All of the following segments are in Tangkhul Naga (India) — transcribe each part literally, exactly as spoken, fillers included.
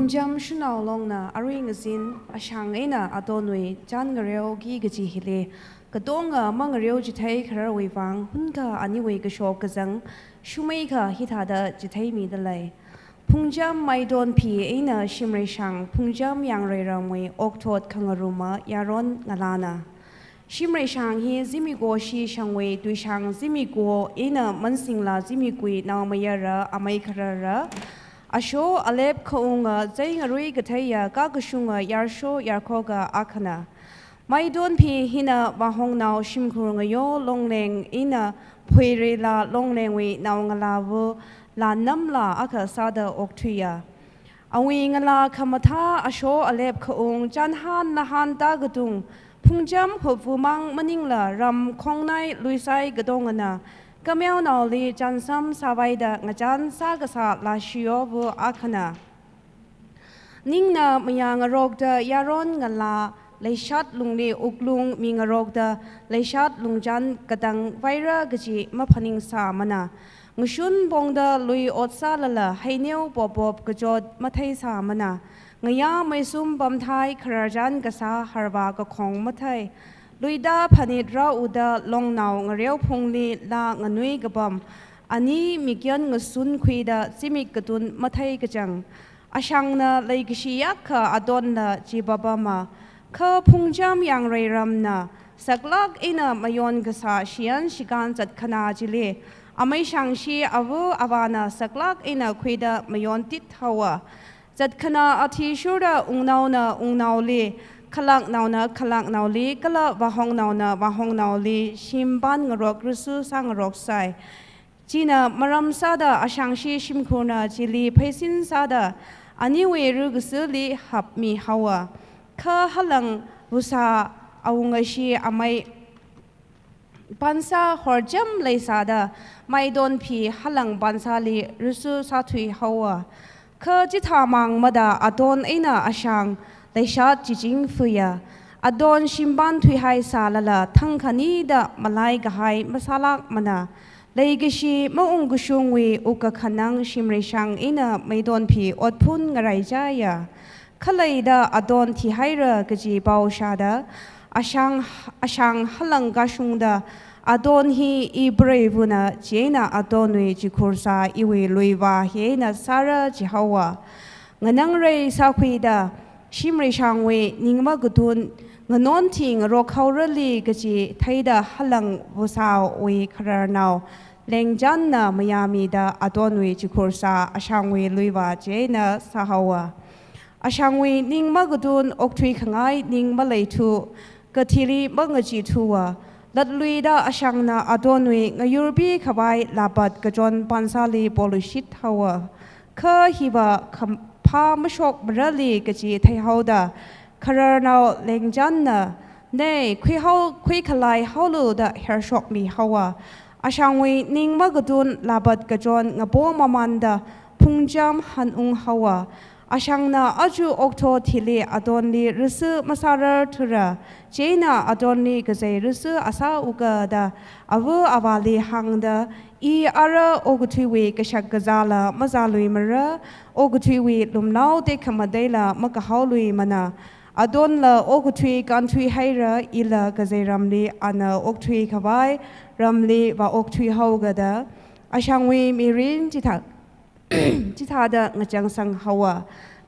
Phungcham Shanao Longna arui ngazin ashang eina Atonwui chān ngareoki kaji hili, katonga mangareo chithei khararwui vang, hunkha aniwui kashok kazang shumeikha hithāda chitheimida lei. Phungcham Maidonphi eina Shimreishang Phungcham Yangreiramwui okthot khangaruma yaron ngalāna. Shimreishang hi zimiko Shishangwui Tuishang zimiko eina Mansingla zimikowui naomayara amei kharara. Asho alep khaunga zai ngarui katheiya kakashunga yarsho yarkhoka akhana. Maidonphi hina Vahongnao Shimkhur Ngayo Longleng eina Phuirila Longlengwui naongalāva Lannamla akha sāda okthuiya. Awui ngalā khamathā asho alep khaung chānhan nahān tākatung Phungcham Hupvumang maningla ram khongnai luisai katongana, Kameonaoli chānsam sāvaida ngachān sākasā Lashiova akhana. Ningna mayā ngarokta yaron ngalā leishat lungli wuklung mi ngarokta leishat lungchān katang vaira kaji maphaning sāmana. Ngashun pongda lui ot sālala heineo popop kachot mathei sāmana. Ngayā meisum pamthai khararchān kasā harva kakhong mathei. Luida phanit rāuda longnao ngareo phungli laa nganui kapam. Ani mikyan ngasun khuida zimik katun mathei kachang. Ashangna leikashi yakha Atonla chi papama. Kha Phungcham Yangreiramna saklak eina mayon kasā shiyan shikan zatkhanā chili, ameishang shi ava avāna saklak eina khuida mayon tit haowa. Zatkhanā athishurda wungnaona wungnaoli, khalaknaona khalaknaoli, kala vahongnaona vahongnaoli shimpan ngarok rusu sāngarok sai. China maram sāda ashangshi Shimkhurna chili pheisin sāda aniwui rukasili hapmi haowa. Kha halang vusā awungashi amei pansā horjam leisāda Maidonphi halang pansāli rusu sāthui haowa. Kha chithāmang mada Aton eina ashang leishat chiching fuya. Aton shimpan thuihai sālala thangkhanida malai kahai masālakmana. Leikashi maung kashungwui wukkakhanang Shimreishang eina Maidonphi otphun ngaraichaya. Khaleida Aton thihaira kaji pao shāda, ashang, ashang halang kashungda, Aton hi i preivana chieina Atonwui chikhursā iwui luivā hieina sāra chihaowa. Nganangrei sākhuida, Shimreishangwui ningma katun nganon thi ngarok haorali kaji theida halang vusāwui khararnao Lengchanna mayāmida Atonwui chikhursā ashangwui luivā chieina sāhaowa. Ashangwui ningma katun okthui khangai ning maleithu, kathili mangachithuwa. Latluida ashangna Atonwui ngayurpi khavai lapat kachon pansāli polushit haowa. Kha hiva kham-, phā mashok marali kaji theihaoda, khararnao Lengchanna, nei, khuihao, khuikhalai haolu da hershokmi haowa. Ashangwui ningma katun lapat kachon ngapo mamanda Phungcham hanung haowa. Ashangna aja okthot hili Atonli rusu masārar thura, chieina Atonli kazei rusu asā wuka da ava avāli hāngda, i ara okathuiwui kashak kazāla mazāluimara, okathuiwui lumnao tekhamataila makahaoluimana. Atonla okathui kānthui haira, ila kazei ramli ana okthui khavai ramli vāokthui haoga da, ashangwui mirin chithā, chithāda ngachangsang haowa.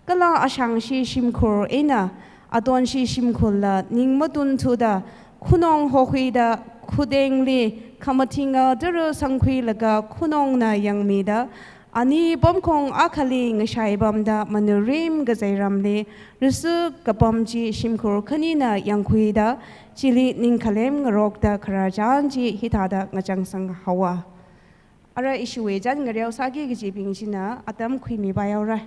Kala ashangshi Shimkhur eina Atonshi Shimkhurla ning matunthuda, khunong hokhuida, khutengli khamathinga tara sangkhuilaga khunongna yangmida, ani pamkhong akhali ngashai pamda Manurim kazei ramli rusu kapam chi Shimkhur khanina yangkhuida, chili ningkhalem ngarokta khararchān chi hithāda ngachangsang haowa. Ara ishiwui chān ngareo sāki kajibing china atam khuimipai haora.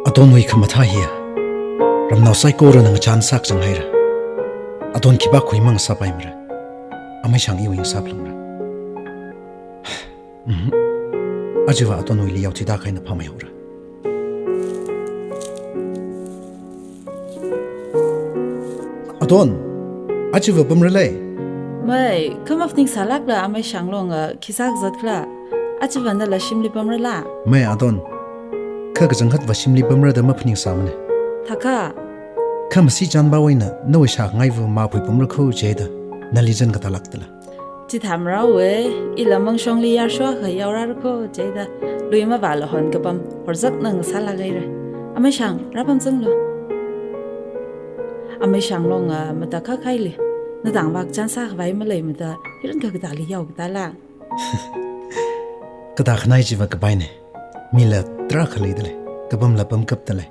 Atonwui khamathā hiya ramnao saikorana ngachān sākachang haira. Aton khipākhui mang sāpaimara. Ameishang iwui ngasāphalungra. Mhm. Aja va Atonwuili yaothuida kahaina phāmei haora. Adon, achiva pamralei? Mei, kha maphaningsālākla Amei Shanglonga, khisā kazat khala? Achiva nala shimli pamrala? Mei, Adon. Kha kachangkhatva shimli pamra da maphaningsāmana. Thakha? Kha masi Chanpao eina nawui shāngaiva maphui pamra kho jida, nali chān katālāk dala. Chithāmara we, ila mangshongli yarsho akha yaorāra kho jida, lui mavāla hon kapam horzakna ngasālāk haira. Amei Shang, rāpamzanglu. Amei Shanglonga, matakhak haili. Natang vak chānsā khavai maleimada, hiran kakatāli yao katāla? Katā khanai chiva kapaina. Mila tarākha leidalei, kapamla pamkapdalei.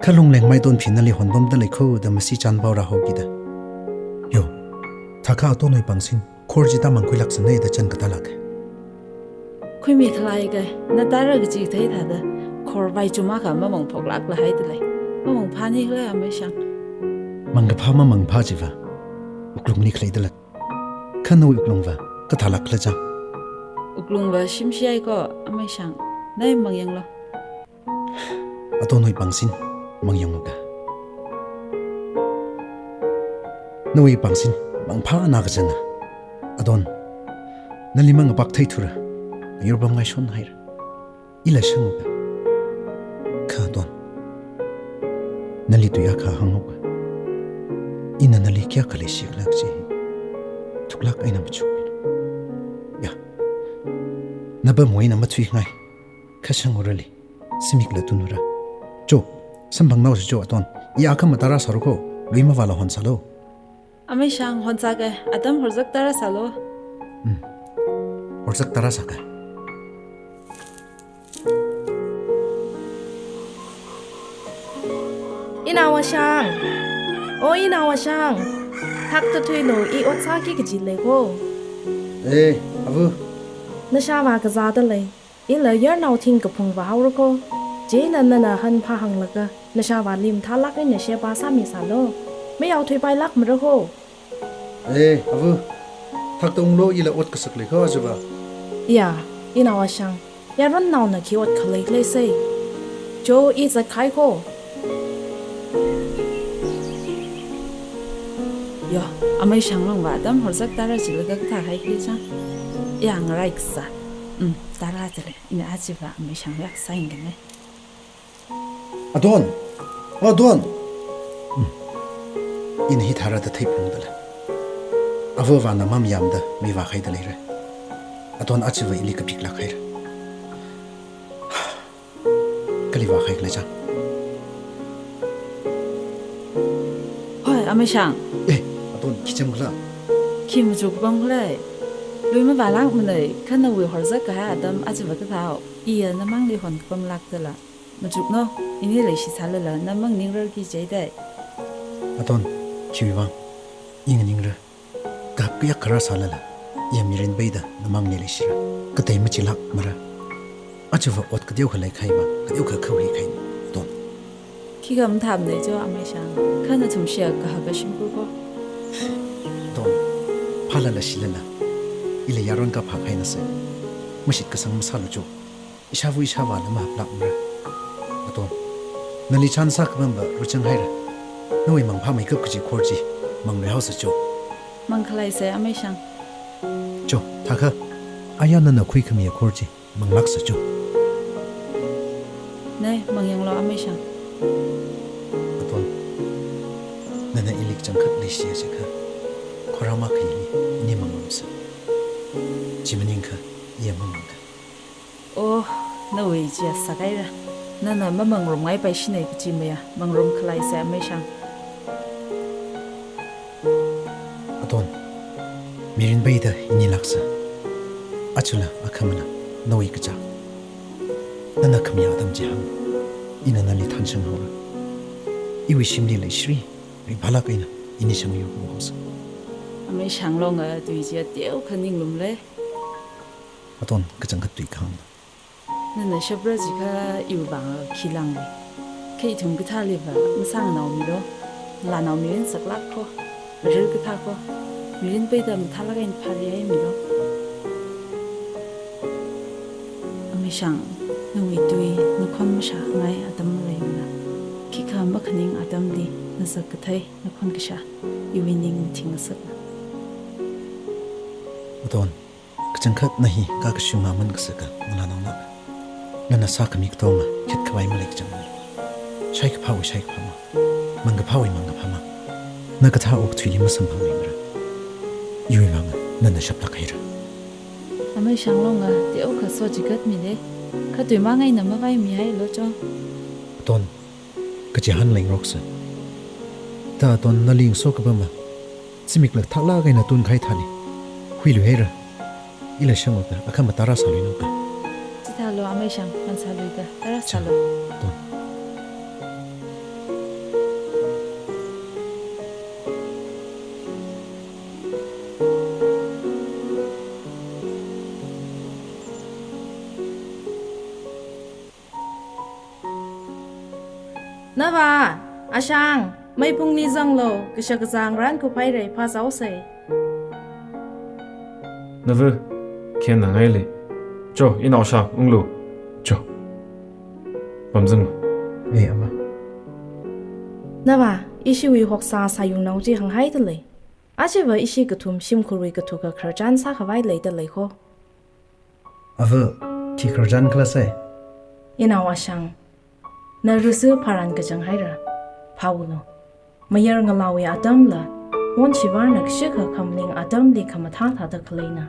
Kha Lungleng Maidon phi nali honpamdalei kho da masi Chanpao rāhaokida. Yo, thakha Adonwui pāngsin, khor chi tāmang khuilāksanei da chān katālāka. Khuimi khalei kai, na tara kaji thei thāda, khor vaichum akha mamang phoklākla haidalei. Mamang phāni khala Amei Shang? Mangkaphā mamangphā chiva wuklungli khalei dala. Kha nawui wuklungva kathālāk khala chang? Wuklungva shimshi ai kho, Amei Shang, nai mangyanglu. Adonwui pāngsin, mangyang uka. Nawui pāngsin mangphāna kachanga. Adon, nali mang apāk theithura, ngayur pamngaishon haira. Ila shang uka. Kha Adon, nali tui akha hāng uka. Ina nali kayākha leishi khala kaji thuklāk eina machukmina. Ya. Napamwui eina mathuingai. Kha shang urali. Simikla tunura. Cho, samphangnaosa cho Adon. I akha matarāsāra kho, lui mavāla honsālu. Amei Shang, honsāka, atam horzak tarāsālu. Hmm. Horzak tarāsāka. Inao Ashang. O Inao Ashang. Thak tathuilu, i ot sāki kaji lei kho. Eh, ava. Nashāva kazādalei. Ila yarnao thing kaphung vāhaora kho. Chieina nana hanphā hānglaga, nashāvali mathālāk eina sheba sāmisālu. Mayao thuipailākmara kho. Eh, ava. Thakta unglu, ila ot kasak lei kho achiva. Ya, Inao Ashang. Yaronnaona khi ot khalei khalei sei. Cho, i zatkahai kho. Yo, Amei Shanglongva atam horzak tarā jilaga kathāhai khala chang? Ya, ngarai kasā. Um, tarādalei. Ina achiva Amei Shangli akha sāyangkhanei. Adon! Adon! Hmm. Ina hithāra da theiphungdalei. Avavana mamayāmada mivākhaida leira. Adon achiva ili kapiklāk haira. Kali vākhai khala chang? Hoi, Amei Shang. Eh, Adon, khi cham khala? Khi machuk pam khala? Lui mavālākmanei, kha nawui horzak kahai atam achiva kathāo. Iya namangli hon kapamlākdala. Machukno, ini leishisālala, namang ningrarki jidalei. Adon, khiwuivang, i nganingra. Kahap kayākha rāsālala, iya mirin peida namangli leishira. Katei machilākmara. Achiva ot kateokha leikahaiva, kateokha khuikahai, Adon. Khikha mathāmanei cho, Amei Shang. Kha nathumshi kahaka shimkhur kho. Adon, phālala shilala, ila yaron kaphā kahaina sei. Mashitkasang masālu cho. Ishāva ishāvāla mahaplākmara. Adon, nali chānsā kapamva ruchang haira. Nawui mangphāmeikap kaji khor chi mangluihaosa cho. Mangkhalei sei, Amei Shang. Cho, thakha, aya nana khuikhamiya khor chi manglāksa cho. Nei, mangyanglu, Amei Shang. Adon, nana ili kachangkhat leishiya jiakha, khorā makhaili ini mangrumsa. Chi maningakha, iya mamangka. Oh, nawui chiya sākaira. Nana mamangrumngai paishinei kachi maya, mangrum khalei sei, Amei Shang. Adon, mirin peida ini lāksa. Achula akhamala, nawui kachā. Nana khamiya atam chihān, ina nali thanshang haora. Iwui shimli leishiri, ringphālāk eina ini shangyu haosa. Amei Shanglonga tui chiya teokha ninglumlei. Adon, kachangkhat tui kahāng. Nana shapra jiakha iwui vang khi lāngli. Kha ithum kathāliva masāngnaomilu. Ngalānao mirin saklāk kho. Rir kathā kho. Mirin peida mathālāk eina phārihaimilu. Amei Shang, nawui tui, nakhon mashāngai atam maleimana. Khikha Makhaning atamli, na sākathei, na khonkasha, iwui ning mathing ngasakna. Aton, kachangkhat na hi kakashunga man kasaka, ngalānaona. Nana sākhami katonga, khet khavai malei kachang. Shaikaphāwui shaikaphā mang, mangkaphāwui mangkaphā mang. Na kathā okathuili masamphangmara. Iwui vang, nana shaplāk haira. Amei Shanglonga, teokha so chigatmilei. Kha tui mang eina mavaimihailu cho. Aton, kachihān leingaroksa. Ta aton nali ngaso kapama. Zimiklāk thaklāk eina tunkahai thāli. Huilu haira. Ila shāngoka, akha matarā sāluinoka. Chithālu amei Shang, man sāluika, tarā sālu. Aton. Nava, Ashang, meiphungli zanglu, kashak kazang ran kuphairei phāzaosei. Nava, khen nangailei. Cho, inao Shang, unglu. Cho. Pamzanglu. Ei, ama. Nava, ishiwui hoksā sāyungnao chi hānghaidalei. Ajava ishi kathum shimkhurwui kathuka khararchan sākhavai leidalei kho. Ava, khi khararchan khala sai? Inao Ashang, na risu pharan kachang haira, phāulu. Mayar ngalāwui atamla, Mon Shivarna kashikha khamaning atamli khamathā thāda khaleina.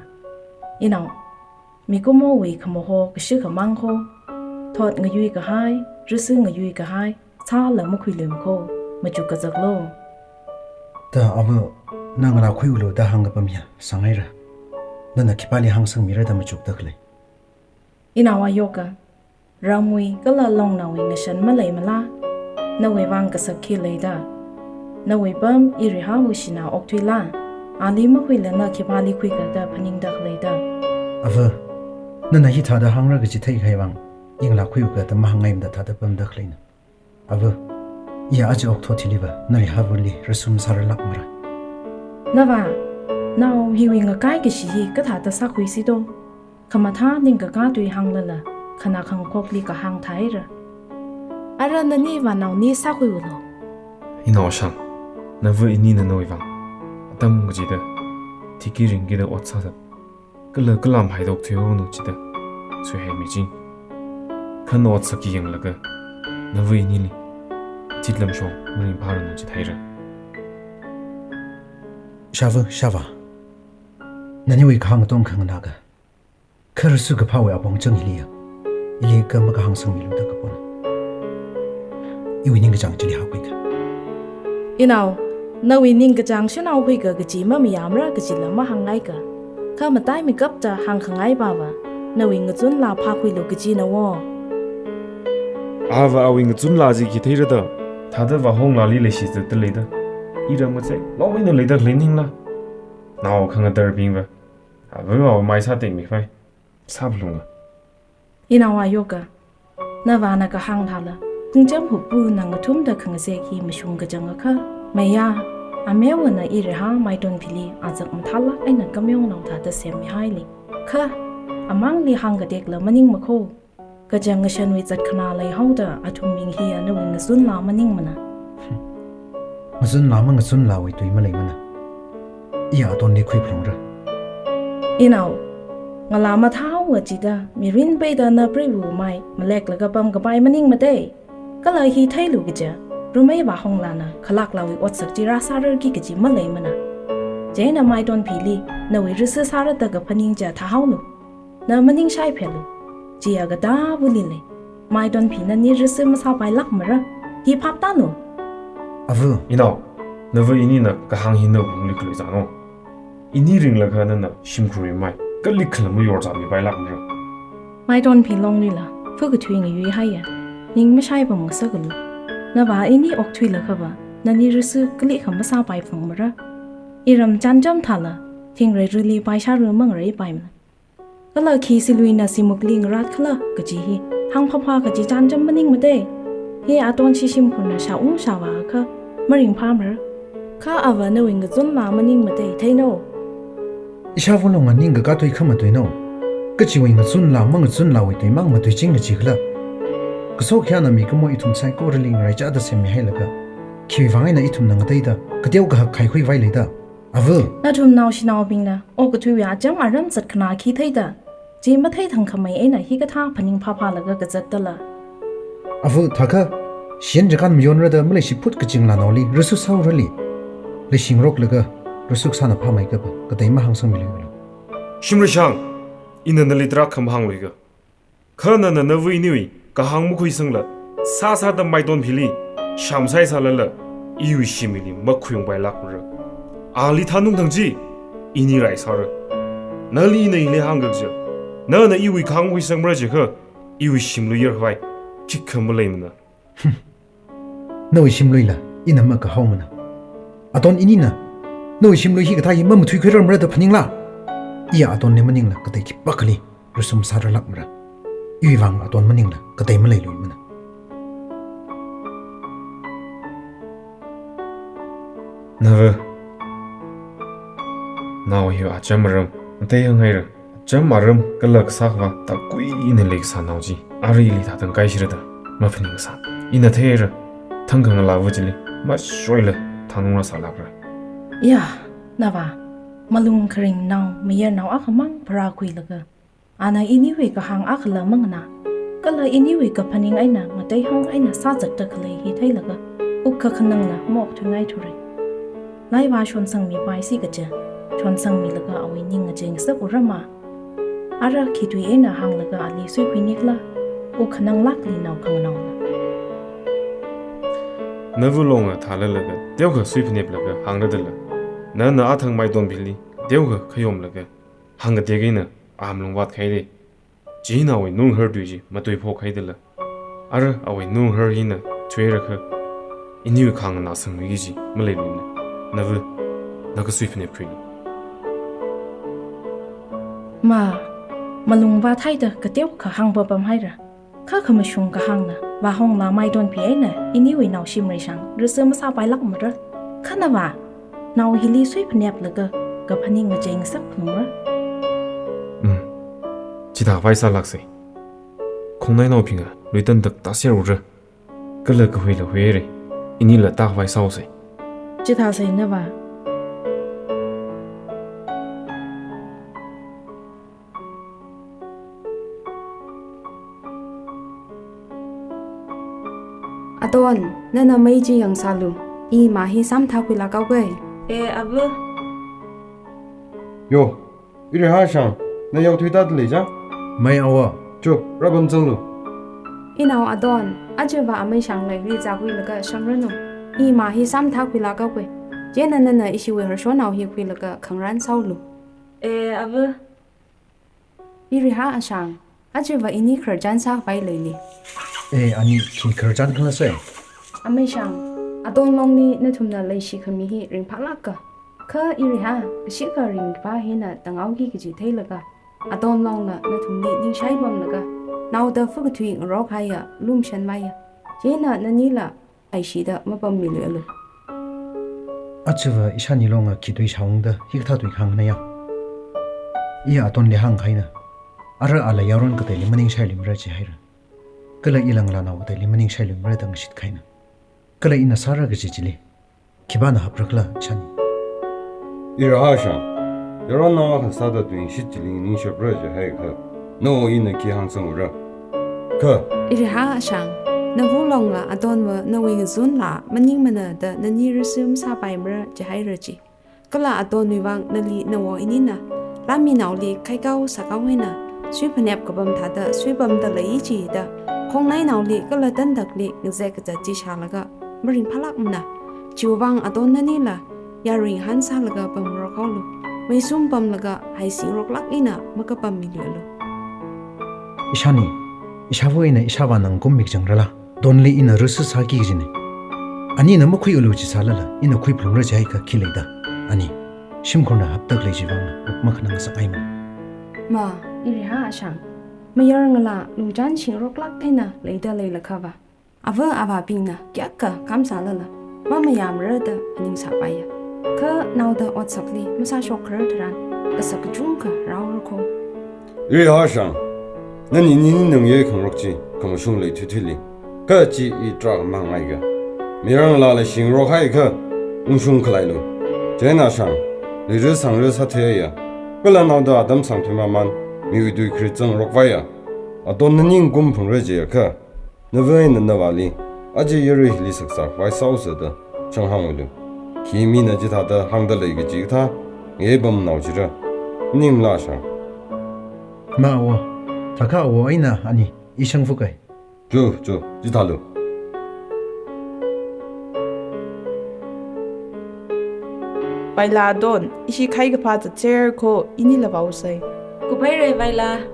Inao, mikumowui khamaho kashikha mang kho, thot ngayui kahai, risu ngayui kahai, sāla makhuiluimakho, machuk kazaklu. Ta ava, na ngalākhuiulu da hāngkapam ya, sāngaira. Nana khipāli hāngsangmira da machukda khalei. Inao Ayoka, ramwui kala longnaowui ngashan maleimala, nawui vang kasak khi leida. Nawui pam Irihāwui shinā okthuila, ali makhuila na khipāli khuika da phaningda khaleida. Ava, nana hithāda hāngra kaji theikahai vang, i ngalākhuiuka da mahāngngaimada thāda pamda khaleina. Ava, iya aja okathuiliva, Narihāvali rasum sāralākmara. Nava, nao hiwui ngakai kashi hi kathāda sākhuisi do. Khamathā ningkakā tui hānglala, khanā khangakhokli kahāng thāhaira. Ara nani vānao ni sākhuiulu. Inao Shang, nava inina nawui vang atam kachida, thiki ringkida ot sāsat. Kala kalam haidok thuihaonu chida, suihaimi ching. Kha na ot sāki yanglaga, nava inili thitlam shong maringphāranu chida haira. Shava, Shava. Naniwui kahāng tong khanganāka. Kha risu kaphāwui apong chang hiliya, ili kha makahāngsangmilu da kapona. Iwui ningkachāng chili haokhuika. Inao, nawui ningkachāng shanao khuika kaji mamayāmara kajila mahāngngaika. Kha mataimikapta hāngkhangai pava, nawui ngachunla phākhuilu kajina wo. Ava awui ngachunla chi khi theira da, thāda vāhonglāli leishizatda leida. Iram ngachai, longmeina leida khalei ningla. Nao khangatarbingva, ava awui mai sātekmipai. Sāphalunga. Inao Ayoka, navāna kahāng thāla, khungcham huppu nang ngathumda khangazek hi mashung kachangakha, maya, amewona Irihā Maitonphili azak mathālāk eina kamyongnao thāda semmihaili. Kha, amangli hāngkatekla maningmakho, kachang ngashanwui zatkhanā leihaoda athum ming hiya nawui ngachunla maningmana. Ngachunla mangachunlawui tui maleimana. Iya atonli khuiphalungra. Inao, ngalā mathāhaowa chida, mirin peida na preiva mai maleklaga pamkapai maningmatei. Kala hi theilu kaja, rumei vāhonglāna, khalāklāwui otsak chi rāsārarki kaji maleimana. Chieina Maitonphili, nawui risu sāra da kaphaning chi thāhaolu. Na maningshai phelu. Chiya katāvali lei. Maitonphi nani risu masāpailākmara. Hi phaptālu. Ava. Inao, nava inina kahāng hi nawui lungli khalui zano. Ini ringlakha nana shimkhurwui mai kali khalam mayorzāmipailākmara. Maitonphi longlila, phu kathui ngayuihaiya. Ning mashaipam ngasakalu. Nava ini okthuilakhava, nani risu kali kha masāpaiphungmara. Iram chānjam thāla, thingreirili paisharu mangareipaimana. Kala khi siluina simukli ngarat khala kaji hi, hāngphāphā kaji chānjam maningmatei. Hi aton shishimkhurna shāung shāvāakha, maringphāmara. Kha ava nawui ngachunla maningmatei, theino. Ishāvā longa ningkakā tui khamatuino. Kachiwui ngachunla mangachunlawui tuimang matuiching kaji khala. Kaso khayāna mikumo ithum saikorali ngaraichāda semmi hailaga, khiwui vang eina ithumna ngateida kateo kahak khaikhuivai leida? Ava. Nathum naoshinaobingna okathuiwui acham aram zatkhanā khi theida, chi mathei thangkhamei eina hikathā phaning phāphālaga kazat dala. Ava, thākha, shiyan chikān mayonrada maleishi phut kachingla naoli rāsu sāhaorali. Leishingaroklaga rāsu kasāna phāmeikapa, katei mahāngsangmiluilu. Shimreishang, ina nali tarākha mahāngluika. Kha nana navā iniwui kahāng makhuisangla, sāsāda Maidon phili sham saisālala, iwui shimli makhuiungpailākmara. Ali thanungthang chi, ini rai sāra. Nali ina hili hāngkakaja, nana iwui kahāng makhuisangmara jiakha, iwui shimlui yarkhavai khikha maleimana. Nawui shimluila ina makahaomana. Adon inina nawui shimlui hikathā hi mamathuikhuirarmara da phaningla? Iya Adonli maningla katei khipākhali rāsu masārarlākmara. Iwui vang Adon maningla katei maleiluimana. Nava, nao hi acham aram matei hānghaira. Acham aram kala kasā khavā tākui eina leikasā nao chi, arili thātang kaishirada maphaningsā. Ina theira, thangkha ngalāva chili masoila thanungra sālākra. Ya, nava, malung kharing nao, mayarnao akhamang pharākhuilaga, ana iniwui kahāng akhala manganā, kala iniwui kaphaning eina ngateihang eina sāzatda khalei hi theilaga, wukkhanangla maokthuingaithura. Laiva shonsangmipaisi kaja, shonsangmilaga awui ning ngacheingasak urama. Ara khitui eina hānglaga ali suikhuinikhala, wukkhananglākli nao khanganaona. Nava longa thālalaga teokha suiphaneplaga hāngradala, nana athang Maidon phili teokha khayomlaga hāngkatek eina amalung vātkhaira. Chi nawui nunghar tui chi matuiphokhaidala. Ara awui nunghar hina thuirakha, iniwui khanganā sangmiki kaji maleiluimana. Nava, na kasuiphanepkhuilu. Ma, malung vāthaida kateokha hāngpapamhaira. Kha khamashung kahāngna, vāhongla Maidon phi eina iniwui nao Shimreishang rāsu masāpailākmara. Kha nava, nao hili suiphaneplaga kaphaning ngacheingasak phalungra. Um, chithāvai sālāksei. Khongnainaobinga luitandak tāserura. Kala kahuila huira. Inila tākhavai sāhaosei. Chithāsei nava. Adon, nana mei chi yangsālu. Ima hi sāmathākhuilāk haoga. E, ava. Yo, Irihashang, na yaothuitāda lei cha? Mei ava. Cho, rāpamzanglu. Inao Adon, ajava ameishang leili zākhuilaga shangranu. Ima hi sāmathākhuilāk haoga. Chieina nana ishiwui harshonao hi khuilaga khangarān sāhaolu. E, ava. Iriha ashang, ajava ini khararchan sākhavai leili. E, ani khi khararchan khala sei? Ameishang, Adon longli nathumna leishikhami hi ringphālāka. Kha Iriha, kashikha ringkaphā hina tānghaoki kaji theilaga, Adon longna nathumli ningshai pamlaga, naoda phakathui ngarokhaiya, lumshanvaiya. Chieina nanila aishida mapammiluialu. Ajava ishāni longa khi tui shāungda hikathā tui khangana ya. Iya Adonli hāngkahaina. Ara ala yaron kateili maningshailuimara jihaira. Kala ila ngalānao kateili maningshailuimara da ngashitkhaina. Kala ina sāra kaji chili khipāna haprakhala ishāni? Irihashang, yaronnao akha sāda tuingashit chili ningshapra jihaiakha, nao ina khi hāngsangra? Kha Iriha ashang, nava longla Adonva nawui ngazunla maningmana da nani rāsu masāpaimara jihaira chi. Kala Adonwui vang nali nawo inina, lāminaoli kaikhao sākahai eina, suiphanep kapam thāda suipamda lei chida, khongnainaoli kala tandakli ngazek kazat chi shālaga maringphālākmana. Chiwui vang Adon nanila yaruihān sālaga pamngarok haolu. Meisum pamlaga haisi ngaroklāk eina makapammiluialu. Ishāni, ishāva eina ishāvāna ngakum mikchangrala, Adonli ina rāsu sāki kajina. Anina makhuialu chisālala, ina khuiphalungra jihaiakha khi leida? Ani, shimkhurna haptak lei chivangna, wuk makhanang ngasakhaimana. Ma, Iriha ashang, mayar ngalā luchan shingaroklāk eina leida leilakhava, ava avābingna kayākha kham sālala mamayāmara da aning sāpaiya. Kha naoda otsakli masāshok kharar tharan, kasak kachungkha rāhaora kho. Irihashang, nani nini nang ye khangarok chi, khamashung leithuithuili Kha chi i tarākha mahāngngaika. Mayarngalāla shingarok haikha, ungshung khalailu. Chieina Ashang, luira sangra sātheiya. Kala naoda atam sangthui maman, miwui tui kharit zangrokvaiya. Adonna ningkum phangra jiakha, nava eina navāli, aja yarui hili saksa khavai sāusa da, shang hāngulu. Khi mina chithāda hāngda lei kaji kathā, ngayei pamnao chira. Maningla Ashang. Ma awo, thākha awo eina ani, i shangfukai. Cho, cho, chithālu. Vaila Adon, ishi khai kaphā zatser kho, inila vāusai. Kupaira Vaila.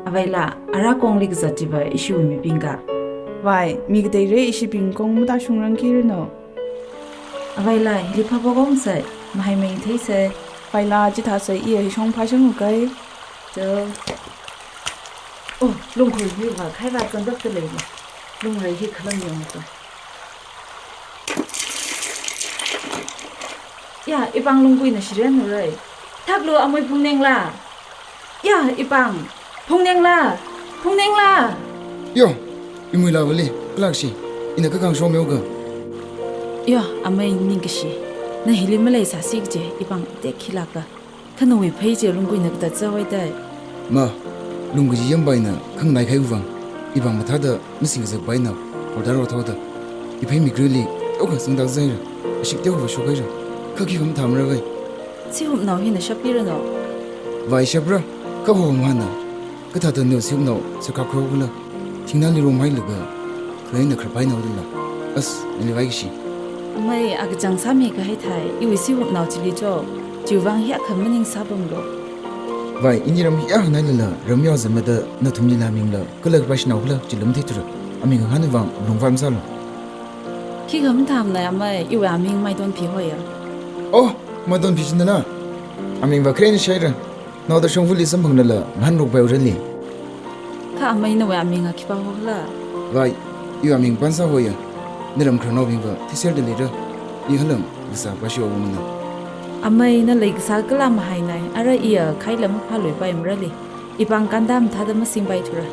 Availa, ara kongli kazat chiva ishiwui mibingka. Vai, mi kateira ishibing kong matāshungrangki rano. Availa, hili phaphokongsai, mahai mengtheisai. Vaila, chithāsai iya hishong phāshungukai. Cho. Oh, lungkhui hiva khaiva zangdakta leina. Lungrei hi khalam yangsa. Ya, ipāng lungkuina shiren nurai. Thaklu amei Phungnengla. Ya, ipāng. Phungnengla. Phungnengla. Yo, imuila vali, kalakshi. Ina kakang shomyokha. Yo, amei ningkashi. Na hili maleisāsi kaje, ipāng tek khilaka. Kha nawui phei chi lungkuina katatsā wai tai. Ma, lung kaji yambaina khangnai khaiwui vang, ipāng mathāda masing kazak paina, order rothoda. Iphei mikrili, teokha singdak zaira, ashik teokha shokhaira, kha khikha mathāmara vai. Sihupnao hina shapirano. Vai shapra, kha ho mana, kathāda no sihupnao, sakakro kula. Thingnali romhailaga, khaleina kharpainaodala. As, nali vaikashi. Amei, akachang sāmi kahai thai, iwui sihupnao chili cho, chiwui vang hiyākha maning sāpamlo. Vai, ini ram hiyā hanailala, ram yao zamada, nathumli lamingla, kala kharpaishinaola, chilum theithura, aming hanu vang, lungvam sālu. Khikha mathāmana amei, iwui aming Maidonphi hoya. Oh, Maidonphi chinana. Amingva kharena shaira. Naoda shongfali samphanglala, ngahānrokpai urali. Kha amei nawui aming a khipā hokhala? Vai, iwui aming Pansā hoya. Naram khararnaobingva, theiserde leira. I halam, kasā pashi o muna. Amei nalei kasā kala mahainai, ara iya khaila maphāluipai marali. Ipāng kanda mathāda masingpaithura.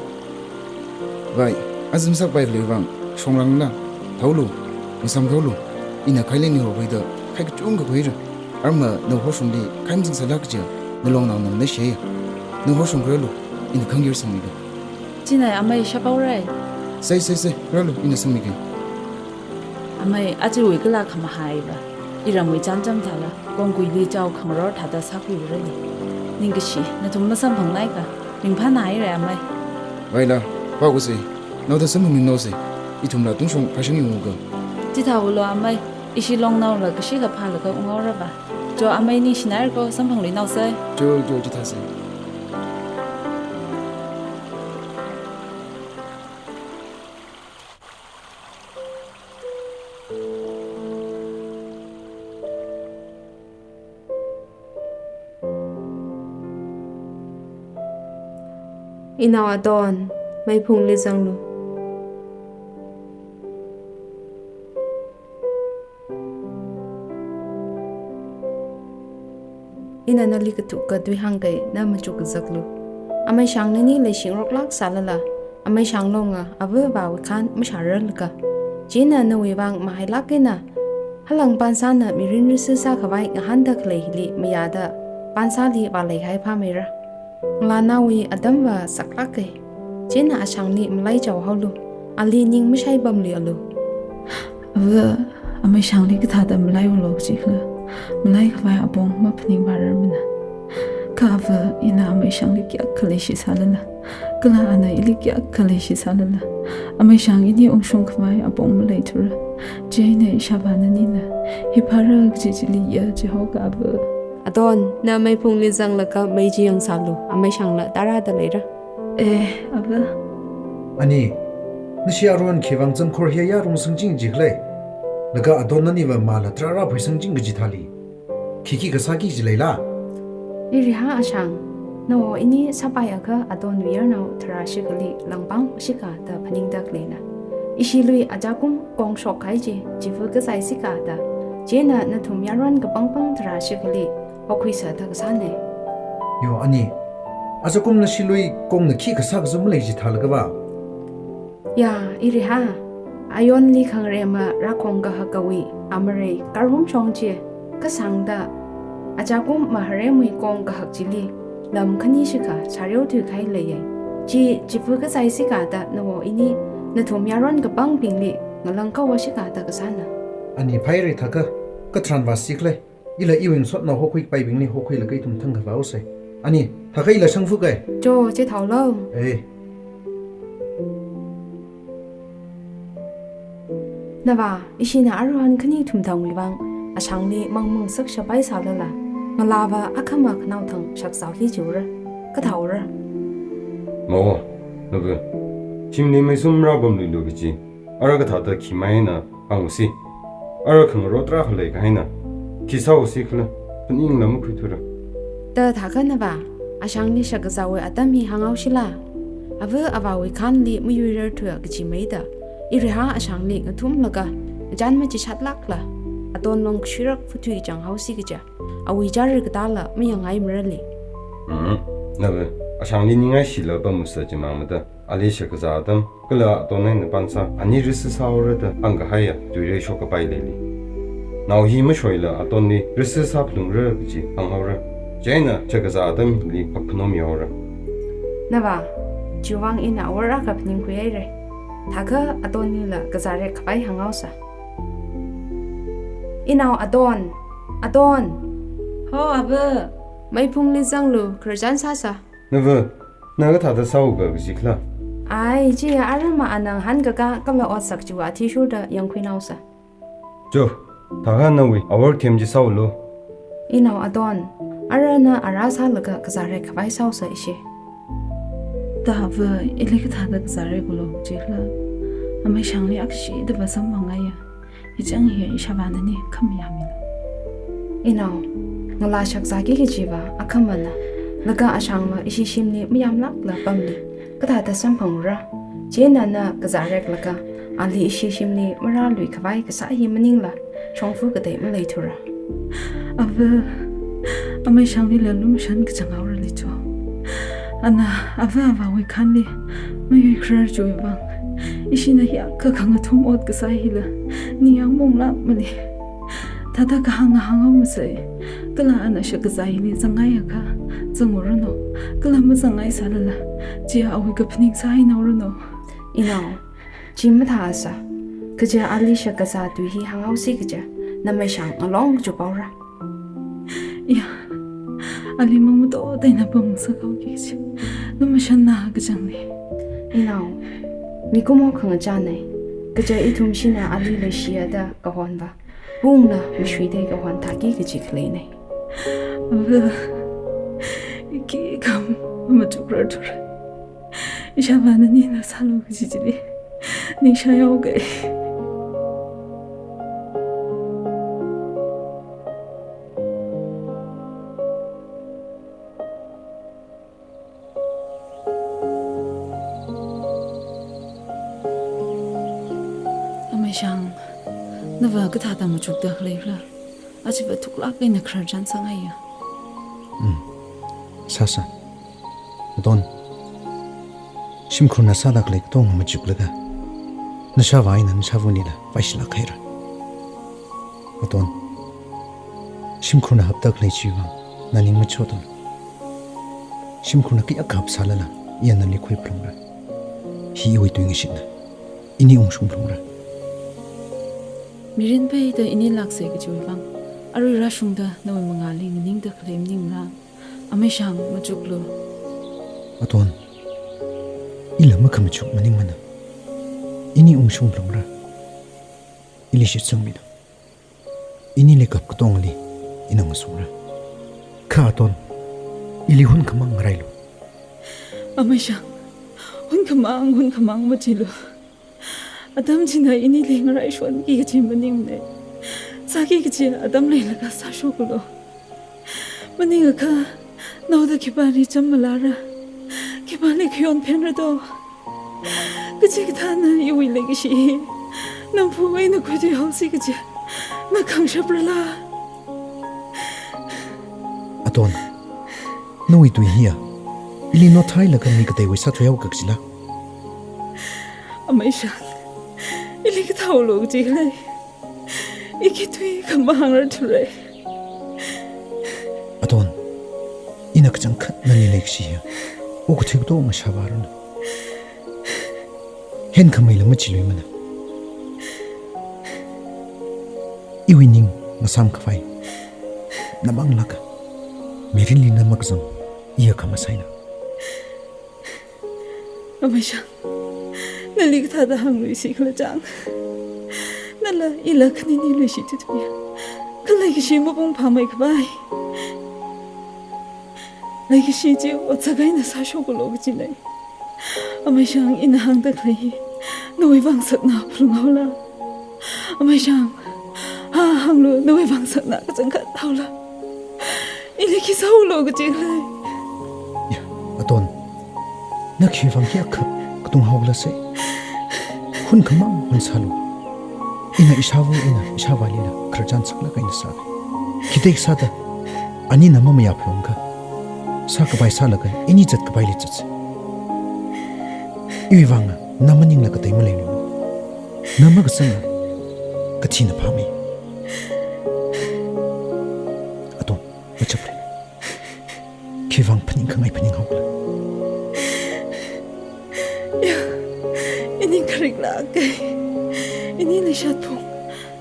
Vai, azum sakpai khalei vang, shongrangla, thaolu, masam thaolu, ina khaileni horkhuida, khai kachungkha khuira. Arma na horshungli, khai masing sālak kaja, nalongnao nang na shaya. Na horshung kharalu, ina khangir sangmiga. Chinai amei shapaurai. Sai, sai, sai, ralu, ina sangmiga. Amei, achiwui kala khamahaiva. Iramwui chānjam thāla, kongkuili chao khangaror thāda sākhuirali. Ningkashi, nathum masamphangnaika, ringphānāira amei. Vaila, pao kasei, naoda samphangmingnao sei, ithumla tungshong phāshang yunguka. Chithāwulo amei, ishi longnaola kashi kaphālaga ungaorava. Cho amei ningshinairako samphangluinaosei. Cho, cho, chithāsei. Inao Adon, meiphungli zanglu. Ina nali katuk katui hāngkai, na machuk kazaklu. Amei Shang nani leishingaroklak sālala, Amei Shang longa, avāvawui khān mashararlaka. China nawui vang mahailak eina, halang Pansāna mirin risi sākhavai ngahānda khalei hili mayāda, Pansāli vāleihai phāmeira. Ngalānaowui atamva saklāka. China Ashangli malaichao haolu, ali ning mashaipamluialu. Ava, Amei Shangli kathāda malaiulo jikhala, malaikhavai apong maphaning vārarmana. Kha ava, ina Amei Shangli kayākha leishi sālala, kala ana ili kayākha leishi sālala, Amei Shang ini ungshungkhavai apong maleithura. Chieina ishāvā nanina, hi phara kaji chili ya chihoka ava. Adon, na meiphungli zanglaga mei chi yangsālu, Amei Shangla tarāda leira. Eh, ava. Ani, nashi aruihon khivang zangkhor hiya yarung sangching jikhala? Laga Adon naniva mala tarāra phui sangching kaji thāli, khikhi kasāki jileila? Iri ha Ashang, nao ini sāpaiakha Adonwui yarnao tharāshi kali langpang shika da phaningda khaleina. Ishilui ajakum kongshok kahai chi, chiva kasai sika da. China nathum yaron kapangpang tharāshi kali, hokhuisa da kasāna. Yo, ani, ajakum nashilui kongna khi kasā kazum malei jithālagava? Ya, iri ha. Ayonli khangarei marākhong kahak kawui amarei karhum shong chi, kasāngda achakum maharemwui kong kahak chili lam khani shikha sāreo thuikahai leiya. Chi chifa kazai sikada nawo ini nathum yaron kapangbingli ngalāng kawo shikada kasāna. Ani phairei thākha, katharan vāsi khalei. Ila iwui ngasotnao hokhui kapaibingli hokhuilaga ithum thangkhavā haosei. Ani, thākha ila shangfa kai. Cho, che thaolo. Ei. Nava, ishina aruihon khani thumthangwui vang ashangli mangmang sākshap haisālala, ngalāva akhama khanao thang shakzāki jiura. Kathaora. Mawa, nava, shimli meisum rāpamluilu kaji ara kathāda khi mai eina hāngsi. Ara khangarok tarākha leikahaina. Khi sāhaosi khala, phaningla makhuithura. Da thākha nava, ashangli shakkazāwui atam hi hānghaoshila. Ava avāwui khanli mayuirarthuwa kaji maida, iri ha ashangli ngathumlaga, ngachān machishatlākla, Aton long kashuirak futhui chang haosi kaja. Awui chara katāla mayangngai marali. Mm, nava, ashangli ningai shila pamsa chimang mada. Ali shakkazā atam, kala Aton eina pānsā, ani risk sāhaora da hāngkahaiya, tuirei shokkapai leili. Nao hi mashoila Atonli risk sāphalungra kaji hānghaora. Chieina shakkazā atamli phapkhanom yaora. Nava, chiwui vang ina awor akha phaningkhuihaira. Thākha Atonlila kazārek khavai hānghaosa. Inao Aton, Aton. Ho, ava. Meiphungli zanglu, khararchan sāsa. Nava, na kathāda sāuka kaji khala? Ai, chiya arama ana ngahānkaka kala otsak chiwui athishurda yangkhuinaosa. Cho, thākha nawui awor khem chi sāulu. Inao Aton, arana ara sālaga kazārek khavai sāhaosa ishi. Da ava, ili kathāda kazāreklu kaji khala? Ameishangli akshida vāsamphangngaiya. Ichang hi ishāvāna ni khamayāmilu. Inao, ngalā shakzāki kajiva akhamana, laga ashangva ishi shimli mayamlākla pamli kathāda samphangra? Chieina na kazāreklaga ali ishi shimli marālui khavai kasā hi maningla, shongfa katei maleithura. Ava, ameishanglila lumashan kachang haorali cho. Ana ava avāwui khanli mayuikharar chiwui vang, ishina hiyākha khangathum ot kasā hila ningyāng maunglākmana. Thāda kahāng ngahānghao masei. Kala ana shakkazā hili zangngaiakha zanguranu. Kala mazangngai sālala, chiya awui kaphaning sāhainaoranu. Inao, chi mathāsa. Kaja ali shakkazā tui hi hānghaosi kaja, nameishang ngalong kachuk haora. Ya, ali mangmatoda eina pamngasak haoki kaji lumashanna kachangna. Inao, mikumo khangachāna. Kaja ithum shina ali leishiya da kahonva, pungna mishuida kahon thāki kaji khaleina. Ava, i khikha machukrarthura. Ishāvāna ni na sālu kaji chili ningshā haoka. Ameishang, nava kathāda machukda khalei khala? Achiva thuklāk eina khararchan sāngaiya. Mm. Sāsa. Aton, shimkhurna sāda khalei katonga machuklaga, nashāvā eina nashāvunila vaishilāk haira. Aton, shimkhurna hapda khalei chiwui vang na ning machoda. Shimkhurna kayākha hapsālala, iya nali khuiphalungra. Hi iwui tuingashitna. Ini ungshungphalungra. Mirin peida ini lāksei kajiwui vang, arui rāshungda nawui mangāli nganingda khalei maningmala? Ameishang, machuklu. Aton, ila makhamachuk maningmana. Ini ungshungphalungra. Ili shitsangmilu. Inili kap katongali ina ngasungra. Kha Aton, ili hunkhamang ngarailu. Ameishang, hunkhamang, hunkhamang machilu. Atam china inili ngaraishonki kaji maningmana. Sāki kaji atam leilaga sāshoklu. Maningakha, naoda khipāli cham malāra, khipāli khayon phenra do. Kachikathāna iwui leikashi hi namphu eina khuithuihaosi kaji na khangshaprala? Aton, nawui tui hiya ili nothailaga mi kateiwui sāthuihaoka kajila? Ameishang, ili kathālo kaji khalei. I khi tui kha mahāngrarthura. Aton, ina kachangkhat nali leikashi ya. Okathui katonga shāvāranu. Henkhamei lam machiluimana. Iwui ning ngasāmkhavai namang lāka. Mirinli na makazang, iya khamasaina. Ameishang, nali kathāda hāngluisi khala chang. Nala ila khanini luishithuithuiya. Kha leikashi mapung phāmeikhavai. Leikashi chi otsak eina sāshoklu kajina. Ameishang, ina hāngda khalei hi nawui vang sakna phalunghaola. Ameishang, ha, hānglu, nawui vang sakna kachangkhat haola. Ili khi sālo kaji khalei. Ya, Aton, na khivang hiyākha katung haola sai. Hunkhamang hunsālu. Ina ishāva eina ishāvālila khararchan saklāk eina sā. Khi teisāda, anina mamayā phalungkha, sākapai sālaga ini zatkapaileizat. Iwui vang na maningla katei maleimana. Na makazanga kathina phāmei. Aton, machapra. Khivang phaningkhangai phaninghaokhala. Ya, ini kharik lāka. Ini leishatphung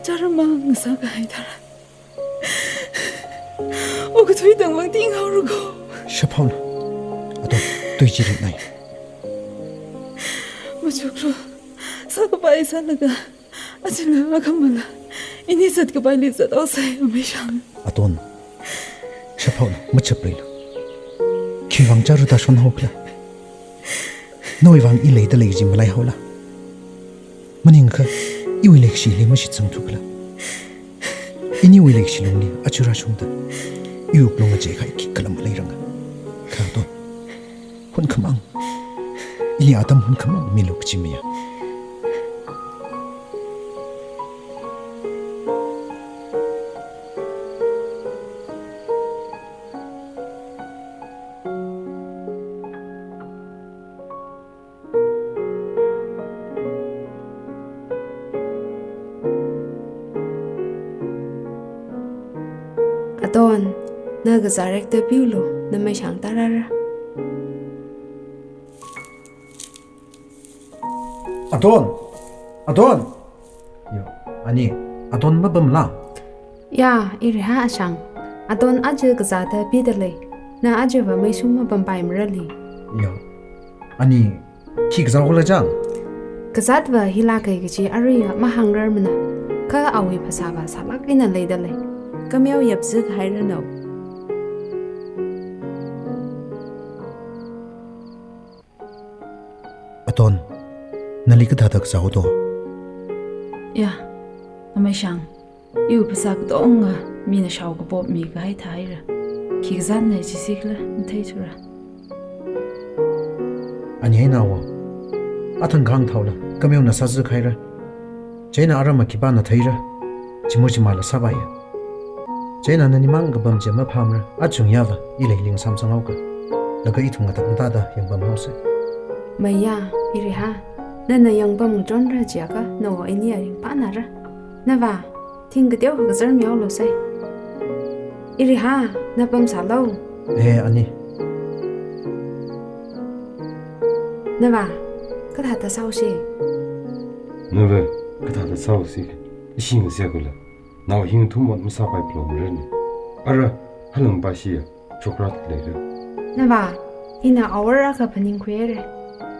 chara mang sākahai tharan. Okathui tangvang tinghaora ko. Shaphaona. Aton, tui chi ritnai. Machuklu, sākapai sālaga, achila akhamala ini zatkapaileizat haosai, Ameishang. Aton, shaphaona, machapreilu. Khivang chara tāshon haokhala. Nawui vang i leida lei kaji malaihaola. Maningakha, iwui leikashili mashitsangthukhala. Iniwui leikashi lungli aja rāshungda, i wuklung ngacheikahai khikhala maleiranga. Kha Aton, hunkhamang, ili atam hunkhamang milu kaji maya. Aton, na kazā rekta piulu, na meishang tārāra. Aton! Aton! Yo, ani, Aton mapamla? Ya, Iriha ashang. Aton aja kazāda pida lei. Na ajava meishung mapampaimarali. Yo, ani, khi kazāhaola chang? Kazātva hila kai kaji aruiya mahāngrarmana. Kha awui phasāva sālāk eina leida lei. Kameo yapzikhairanu. Aton, nali kathāda kazāhaoto? Ya, ameishang, iwui phasā katonga mina shaokapop mikahai thāhaira. Khi kazāna chi sikhala matheithura. Ani eina awo, athang khangthaola, kameona sāzikhaira. Chieina aramva khipāna theira, chimo chimala sāpaiya. Chieina nani mang kapam chi maphāmara, achung yava, i leiling samsanghaoka. Laga ithum ngathāda yangpamhaosa. Maya, Iriha, nana yangpam ngachonra chiakha, nawo iniya ringphānara. Nava, thing kateo kazar mihaolosai. Iriha, na pamsālu. Eh, ani. Nava, kathāda sāhaosi? Nava, kathāda sāhaosi? Ishi ngasakula. Nao hing thumot masāpai phalungmaranu. Ara, halang pashiya, chokrat leira. Nava, ina awor akha phaningkhuihaira.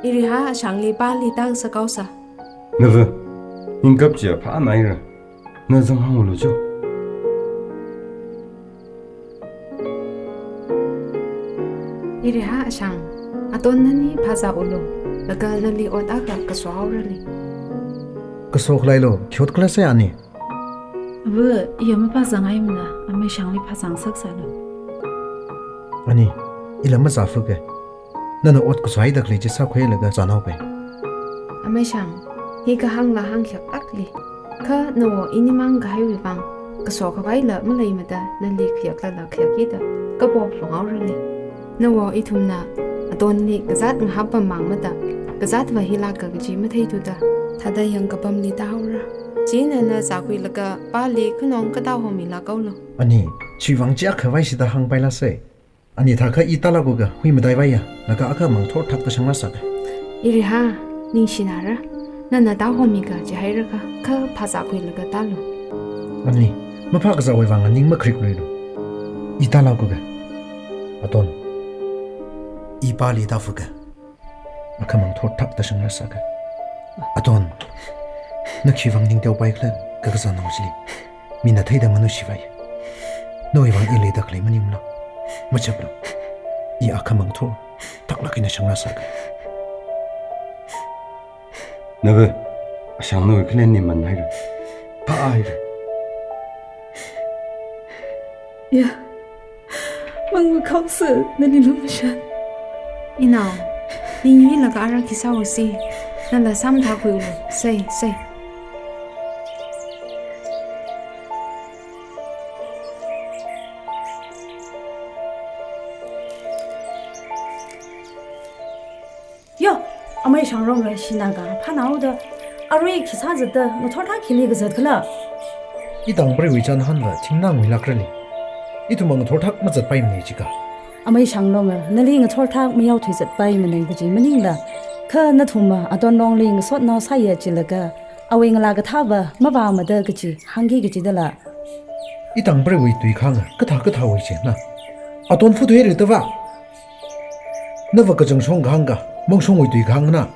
Iriha ashangli pali tāngasakhaosa. Nava, ningkap chiya phānaira. Na zanghānglu cho. Iriha ashang, Aton nani phazāulu, laga nali ot akha kasohaorali. Kaso khaleilo, khi ot khala sai ani? Ava, iya maphazāngaimana, ameishangli phazāngasaksālu. Ani, ila mazāfuka. Nana ot kasohaida khalei chi sākhuilaga zānaoka. Ameishang, hi kahāngla hāngkhayak akli. Kha nawo ini mangkahaiwui vang, kasokhavai la maleimada nali khayaklala khayakida, kapop phalunghaorali. Nawo ithumna, Atonli kazāt ngahap pam mangmada, kazātva hilāka kaji matheithuda, thāda yangkapamli tāhaora. Chieina na zākhuilaga pāli khanong katā homilāk haolu. Ani, chiwuivang chiakha vaishida hāngpailāsei. Ani thākha i tālākuka, hui mataivaiya, laga akhamang thorthak tāshanglāsaka. Iriha, ningshinara. Nana tāhomiga jihairaka, kha phāzā khuilaga tālu. Ani, maphākazāwui vang ning makharikluilu. I tālākuka. Aton. I pāli tāfuka. Akhamang thorthak tāshanglāsaka. Aton. Na khiwuivang ning teopaikhala, kakazā naoshili. Mina theida manushivai. Nawui vang i leida khalei maningmala. Machaplu. I akhamang thorthaklāk eina shanglāsaka. Nava, Ashang nawui khalenli manhaira. Phāhaira. Ya. Mangva khaosa, nali lumashan. Inao, ning yuilaga ara khi sāhaosi, nala sāmathākhuilu, sei, sei. Yo, amei Shanglonga shinaga phānaoda, arui khi sāzatda ngathorthak khili kazat khala? I tangpreiwui chānhanva thingnā nguilākrali. Ithumva ngathorthak mazatpaimana jika. Amei Shanglonga, nali ngathorthak mayaothuizatpaimana kaji maningla. Kha nathumva Atonlongli ngasotnao sāya jilaga, awui ngalā kathāva mavāmada kaji hāngki kajidala. I tangpreiwui tui khānga, kathā kathāwui china. Aton phuthuihaira tava. Nava kachangshong kahāngka, Mongshongwui tui kahāngna.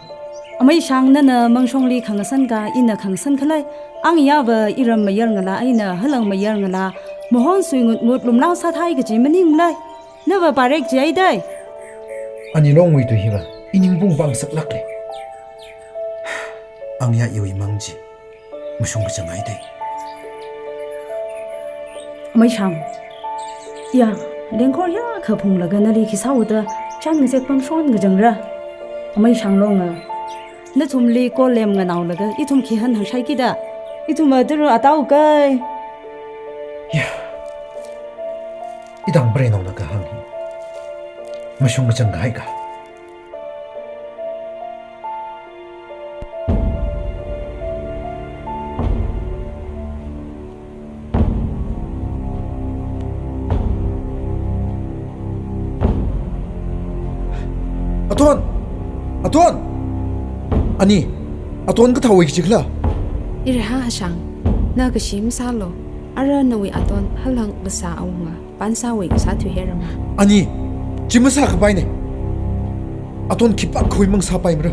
Amei Shang nana Mongshongli khangasanka, ina khangasan khalei. Angyāva iram mayar ngalā eina, halang mayar ngalā, mahon suingut ngut lumlao sāthai kaji maningmala. Nava parek jihaidai. Anilongwui tui hiva, i ning pung pangsaklākli. Angyā iwui mang chi mashung kachang haidai. Amei Shang. Ya, lengkhor ya kha phunglaga nali khi sāhaoda, chān ngazek pamshon kachangra. Amei Shanglonga. Nathumli ko lem nganaolaga, ithum khi hanhang shaikida. Ithumva tara atao kai. Ya. I tangpreinaona kahāng hi mashung kachang kahaika. Aton! Aton! Ani, Aton kathāwui kachikhala? Iriha Ashang, na kashi masālu, ara nawui Aton halang kasā awunga. Pansāwui kasā thuihairama. Ani, chi masākapaina. Aton khipākhawui mang sāpaimara.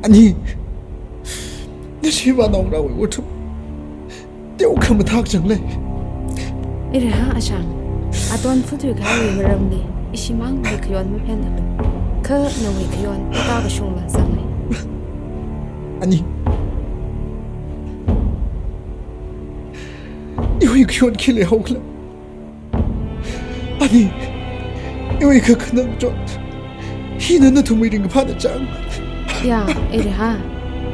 Ani, nashi vānaongarāwui otram teokha mathākachanglei. Iriha Ashang, Aton phuthui kahaiwui maramli, ishimang huikhayon maphenalu. Kha nawui khayon, ata kashungla zanglei. Ani. Iwui khayon khi leihaokhala? Ani. Iwui kakhanang chot. Hina nathumwui ringkaphāna chang. Ya, Iriha.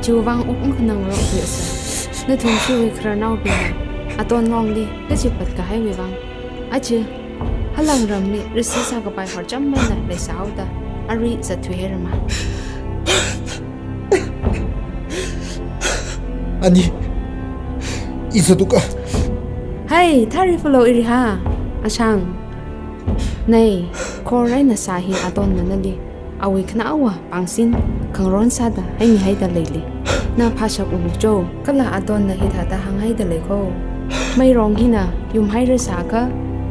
Chiwuivang wuk makhanangrok thuisa. Nathum chiwui khararnaobingna Atonlongli kachipat kahaiwui vang. Aja, halang ramli risi sākapai horcham maina leisāhaoda, arui zatthuihairama. Ani, i zatuka. Hai, thari fulo Iriha, Ashang. Nei, khor eina sā hi Atonna nali awui khanāva pāngsin khangaron sāda haimihaida leili. Na phāshap ulu cho, kala Atonna hithāda hānghaida lei kho. Meirong hina yumhairasākha,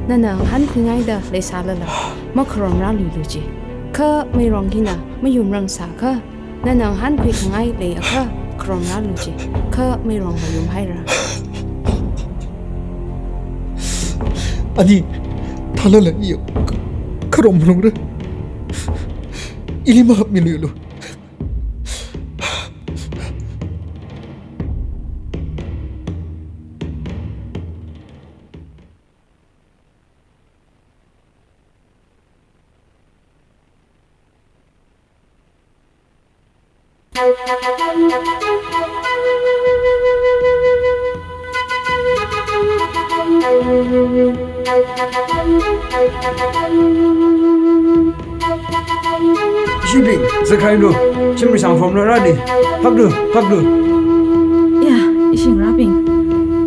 nana ngahānkhuingaida leisālala, makharomrāluilu ji. Kha meirong hina mayumrangsākha, nana ngahānkhuikhangai leiakha, kharomrālu ji. Kha meirongva yumhaira. Ani, thālala i kharomlungra. Ili mahāpmiluilu. Ishibing, zakhailu, shimrishang phomlu rani, phaklu, phaklu. Ya, ishingarābing,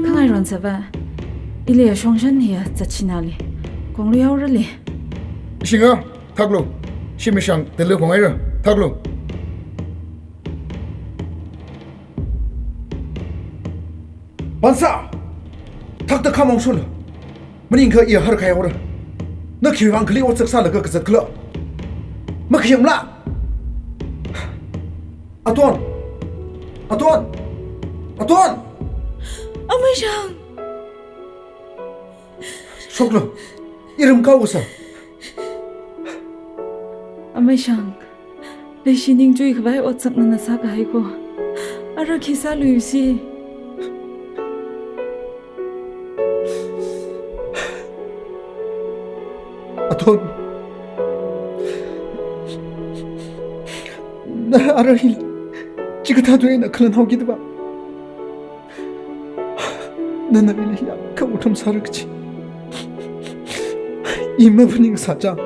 khangai ron sāva, ili ashongshan hiya zatchinali, konglu yaorali. Ishinga, phaklu, shimrishang tele kongaira, phaklu. Bansa! Thakta khamong shulu. Maningkha iya harkhai ora. Na khiwuivang kali otsak sālaga kazat khala. Makhayamla. Aton! Aton! Aton! Ameishang! Shoklo. Iram kau usa. Ameishang. Leishi ningchui khavai otsak nana sākahai ko. Ara khi sāluisi. Aton. Na ara hila. Chikathā tui na khalan hau kida ba. Nana ili ya kha uthum sāra kachi. Ima phaningsā chang.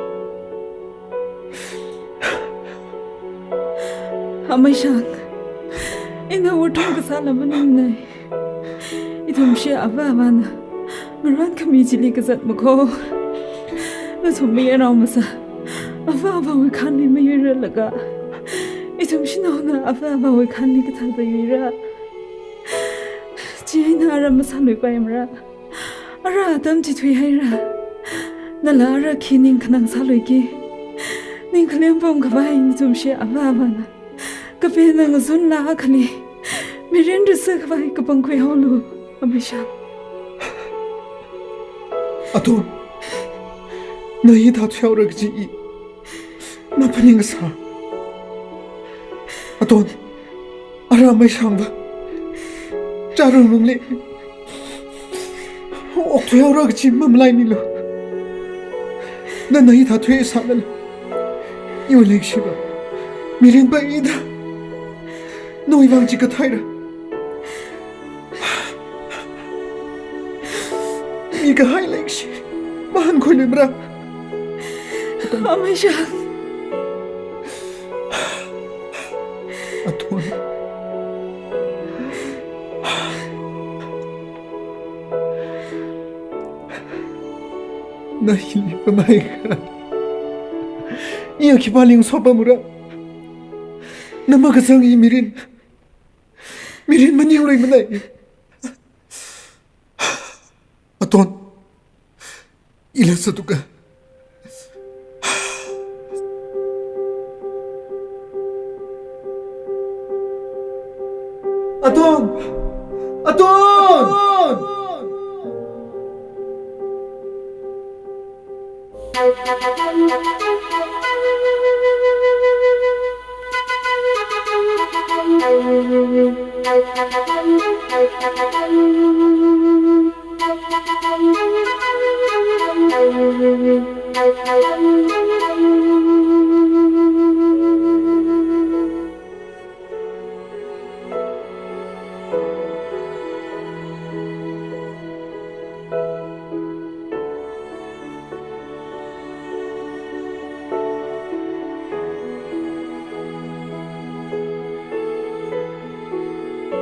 Ameishang, ina uthum kasāla maningnai. Ithumshi ava avana ngarankhami chili kazat makho. Nathum mayarnao masā, ava avawui khanli mayuiralaga, ithum shanaona ava avawui khanli kathāda yuira. Chieina ara masāluipaimara. Ara atam chi thuihaira. Nala ara khi ning khanang sāluiki. Ning khalem pom khavai nathumshi ava avana kapena ngazunla akhali mirin rasa khavai kapangkhui haolu, Ameishang. Aton, na hithā thuihaora kaji i maphaningsā. Aton, ara Ameishangva chara lungli okthui haora kaji mamalaimilu. Nana hithā thuisālala, iwui leishi va mirin pa ida nawui vang chikathāra. Mi kahai leishi mahankhuiluimara. Ameishang. Aton. Na hili pamai kha, iya khipāli ngasopamara. Na makazang i mirin, mirin maningluimanei. Aton, ila satuka. Aton! Aton!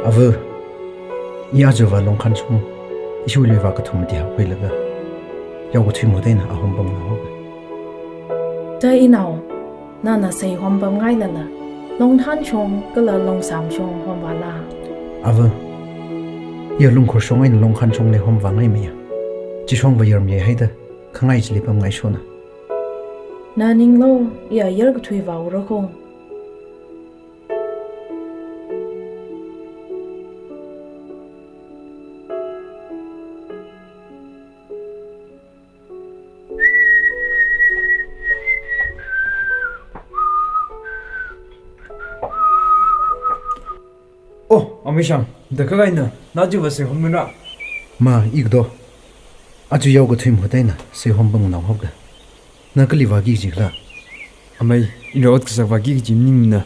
Ava, i aja va Longkhanshong, ishiwui luivā kathum mati haokhuilaga, yaokathui mahut eina ahom pamnao haoga. Da inao, nana sei hom pamngailala, Longthanshong kala Longsāmshong homvāla. Ava, iya Lungkhurshong eina Longkhanshongli homvāngaimeiya. Chishong va yarmei haida, khangai chili pamngaishona. Na ninglo, iya yarkathui vāura kho. Oh, Ameishang, da kakaina, na aja va sei homnara? Ma, i kado. Aja yaokathui mahut eina sei hom pamnao haoga. Na kali vāki kajikhala? Amei, ina ot kasak vāki kaji maningmana.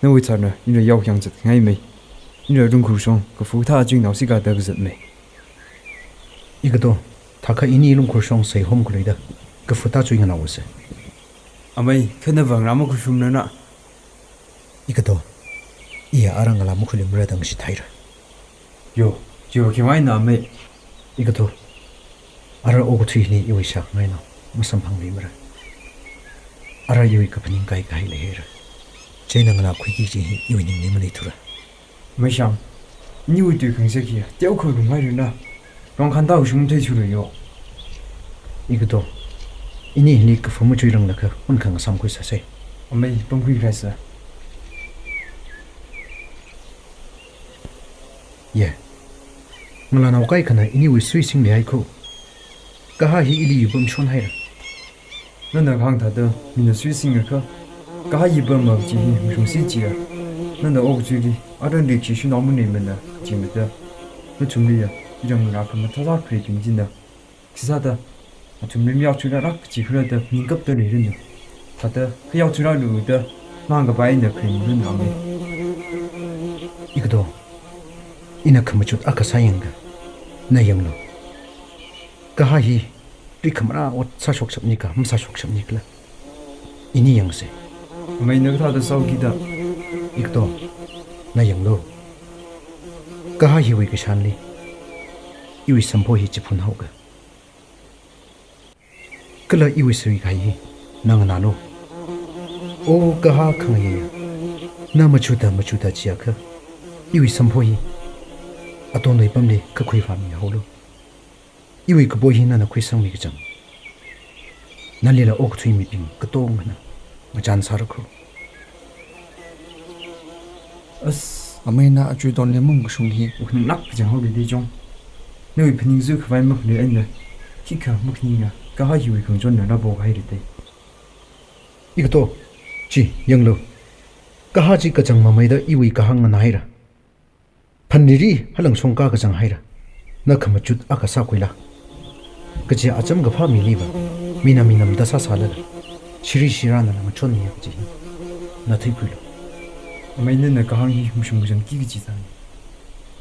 Nawui tharna, ina yao hyang zatkhangaimei. Ina Lungkhurshong, kafu thā aja nao sika da kazatmei. I kado. Thakha ini lungkhur shong sai hom khuiluida, kafuta chui nganao se. Amei, kha nava ngarā makhuishumrana. Ikato, iya arang ngalā makhuiluimara da ngashi thaira. Yo, chiva khiwui eina amei. Ikato, ara okathuili iwui shakngaina masamphangluimara. Ara iwui kaphaning kaikahai leihaira. Chieina nganākhuiki kaji hi iwui ningli maleithura. Meishang, iniwui tui khangasak hi teokha lunghailuina. Rong khanda ushung theithura yo. Ikato, ini hili kafa machuiranglakha, un khangasam khuisāsei. Amei, pamkhui khuisa. Ye. Ngalānao kaikhana iniwui suisingli haikho. Kaha hi ili yupam shonhaira. Nana kahāng thāda, mina suisingakha, kaha yupam makaji hi mashungsi jiya. Nana okathuili, aran rikshi shanao maneimana, jimada. Nathumliya, iram ngarā khamathā sākhuibing jina. Khisāda, athumli mayākchuirāra kaji kharada, ningkapda leiranu. Thāda, khayākchuirāluda, nang kapaina khuimiranu amei. Ikato, ina khamachut akha sāyangka. Na yanglu. Kaha hi, ri khamarā ot sāshokshapni ka, masāshokshapni kala. Ini yangse. Amei, na kathāda sāhaoki da. Ikato, na yanglu. Kaha hiwui kashanli, iwui sampho hi chiphun haoka. Kala iwui sari kahai hi, na nganālu. O kaha khangayāya, na machuta machuta jiakha, iwui sampho hi, atonwui pamli kakhui vāmihaolu. Iwui kapo hi nana khuisangmi kachang. Nalila okathui mibing katongana ngachān sārakho. As. Amei, na achuitonli mung kashung hi. Ukhanang nak kachang haoli di chong. Nawui phaning zui khavai makhalei eina. Khikha makhaninga, kaha hiwui khangachon nana pokahai rite. Ikato, chi, yanglu. Kaha chi kachang mameida iwui kahāng nganāhaira. Phanriri halangshong ka kachang haira. Na khamachut akha sākhuila. Kaje acham kaphā miliva, mina minam da sāsālala, shiri shirā nana ngachonmiya kaji hi na theikhuilu. Amei, nana kahāng hi mashung kachangki kaji thāna.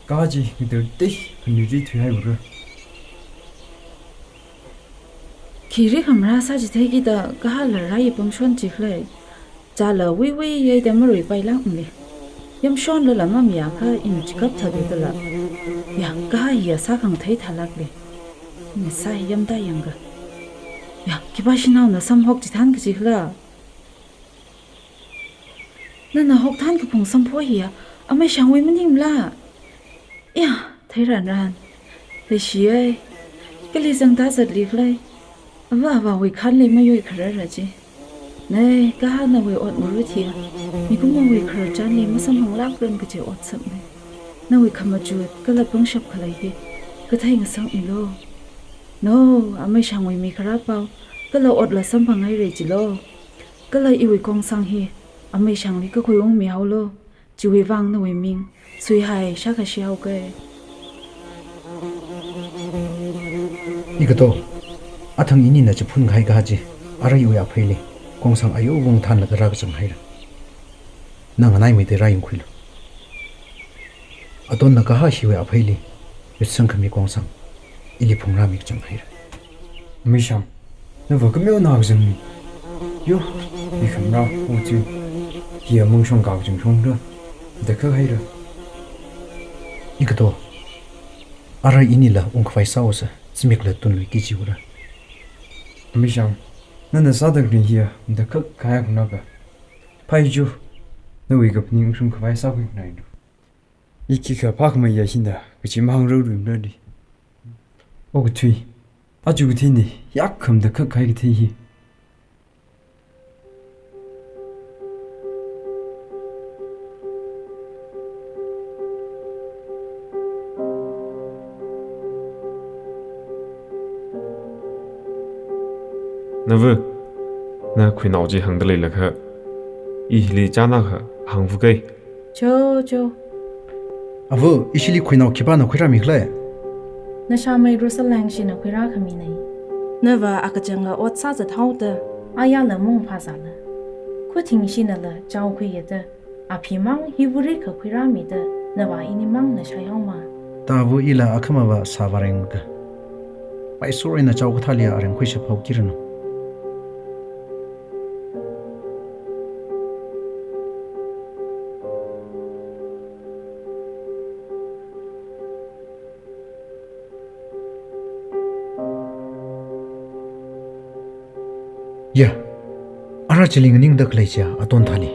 Kaha chi ngateitei phanriri thuihaiura. Khi ri khamarā sāchitheikida kahala rāyupam shon jikhalei. Chāla wuiwui yeida maruipailākmale. Yamshonlala mamayākha ina chikap thāda dala. Ya, kaha hiya sākhangathei thālākle. Ina sāyamda yangka. Ya, khipā shanaona samphok chithān kajikhala. Nana hokthān kaphung sampho hiya, amei Shangwui maningmala? Ya, theiranran. Leishiya, kali zangda zatlikhalei. Ava avāwui khanli mayuikharara chi. Nei, kaha nawui ot ngarut hiya, mikumowui khararchanli masamphanglākran kaji otsakne. Nawui khamachut kala pangshap khalei hi kathei ngasakmilu. No, amei Shangwui mikharā pao, kala otla samphanghaira chilo. Kala iwui Kongsang hi, amei Shangli kakhui ungmihaolu. Chiwui vang nawui ming suihai shākashihaoke. Ikato, athang inina chiphun kahai kaha chi, ara iwui apheili, Kongsang ayu vung thanlaga rākachang haira. Na nganaimeida rāyangkhuilu. Atonna kaha hiwui apheili, yutsang khami Kongsang, ili phungrāmi kachang haira. Amei Shang, nava kameona kazangmi. Yo, mi khamra, o chi. Hiya mungshong kachang shongda. Dakha haira. Ikato, ara inila ungkhavai sāhaosa, zimikla tunluiki jiura. Amei Shang, nana sāda khalei hiya, dakha kaya khanaka. Phai chu, nawui kaphaning ungshung khavai sākhui nailu. Iki kaphā khamayā hina, kachi mahāngrarumrali. Okathui, aja kathei ni, yak khamda khakhai kathei hi. Nava, na khuinao chi hāngda leilakha, i hili chānakha hāngvukei. Cho, cho. Ava, ishili khuinao khipāna khuirāmi khala? Nashāmei Rosalangshina khuirākhaminei. Nava akachanga ot sāzat haoda, ayala mung phāzāna. Khuthing shinala chaokhuiyada, aphimang hi vuri kha khuirāmida, nava inimang nashai haoma. Tava ila akhamava sāvārenga. Paisor eina chao kathāli areng khuishap haokiranu. Ya, ara chili nganingda khalei chiya Aton thāli.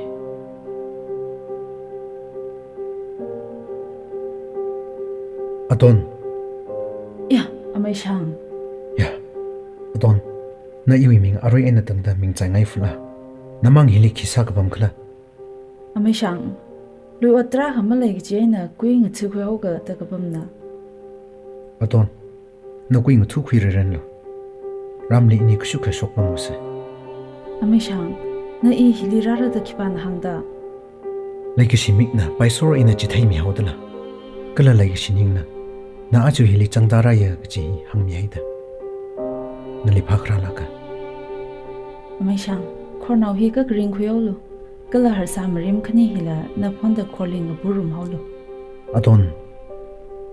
Aton. Ya, Ameishang. Ya, Aton. Na iwui ming arui eina tangda ming chaingai fula. Namang hili khi sākapam khala? Ameishang, lui ot tarākha malei kaji eina kui ngathukhui haoga da kapamna. Aton, na kui ngathukhui raranlu. Ramli ini kashukha shokpam masa. Ameishang, na i hili rāra da khipāna hāngda? Leikashi mikna Paisor eina chitheimi haodala, kala leikashi ningna na aja hili changda rāya kaji hāngmihaida. Nali phākharā lāka. Ameishang, khornao hi kakaring khuihaolu. Kala harsā marim khani hila na phonda khorli ngapurum haolu. Aton,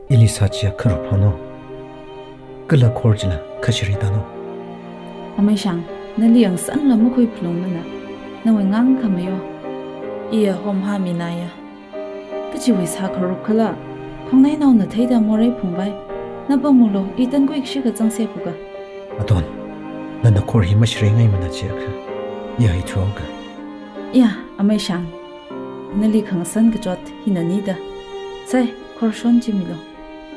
ili sā chiya kharup haonu. Kala khor chila kha shirei tānu. Ameishang, nali yangsanla makhui phalungmana. Nawui ngang khamei yo. Iya hom hāminaya. Kachiwui sākharup khala, khongnainaona theida morei phungvai. Na pamulu, i tankui kashikha zangse puka. Aton, nana khor hi mashireingaimana chiakha, i hai thuoka. Ya, Ameishang, nali khangasan kachot hina nida. Sai, khor shon chimilu.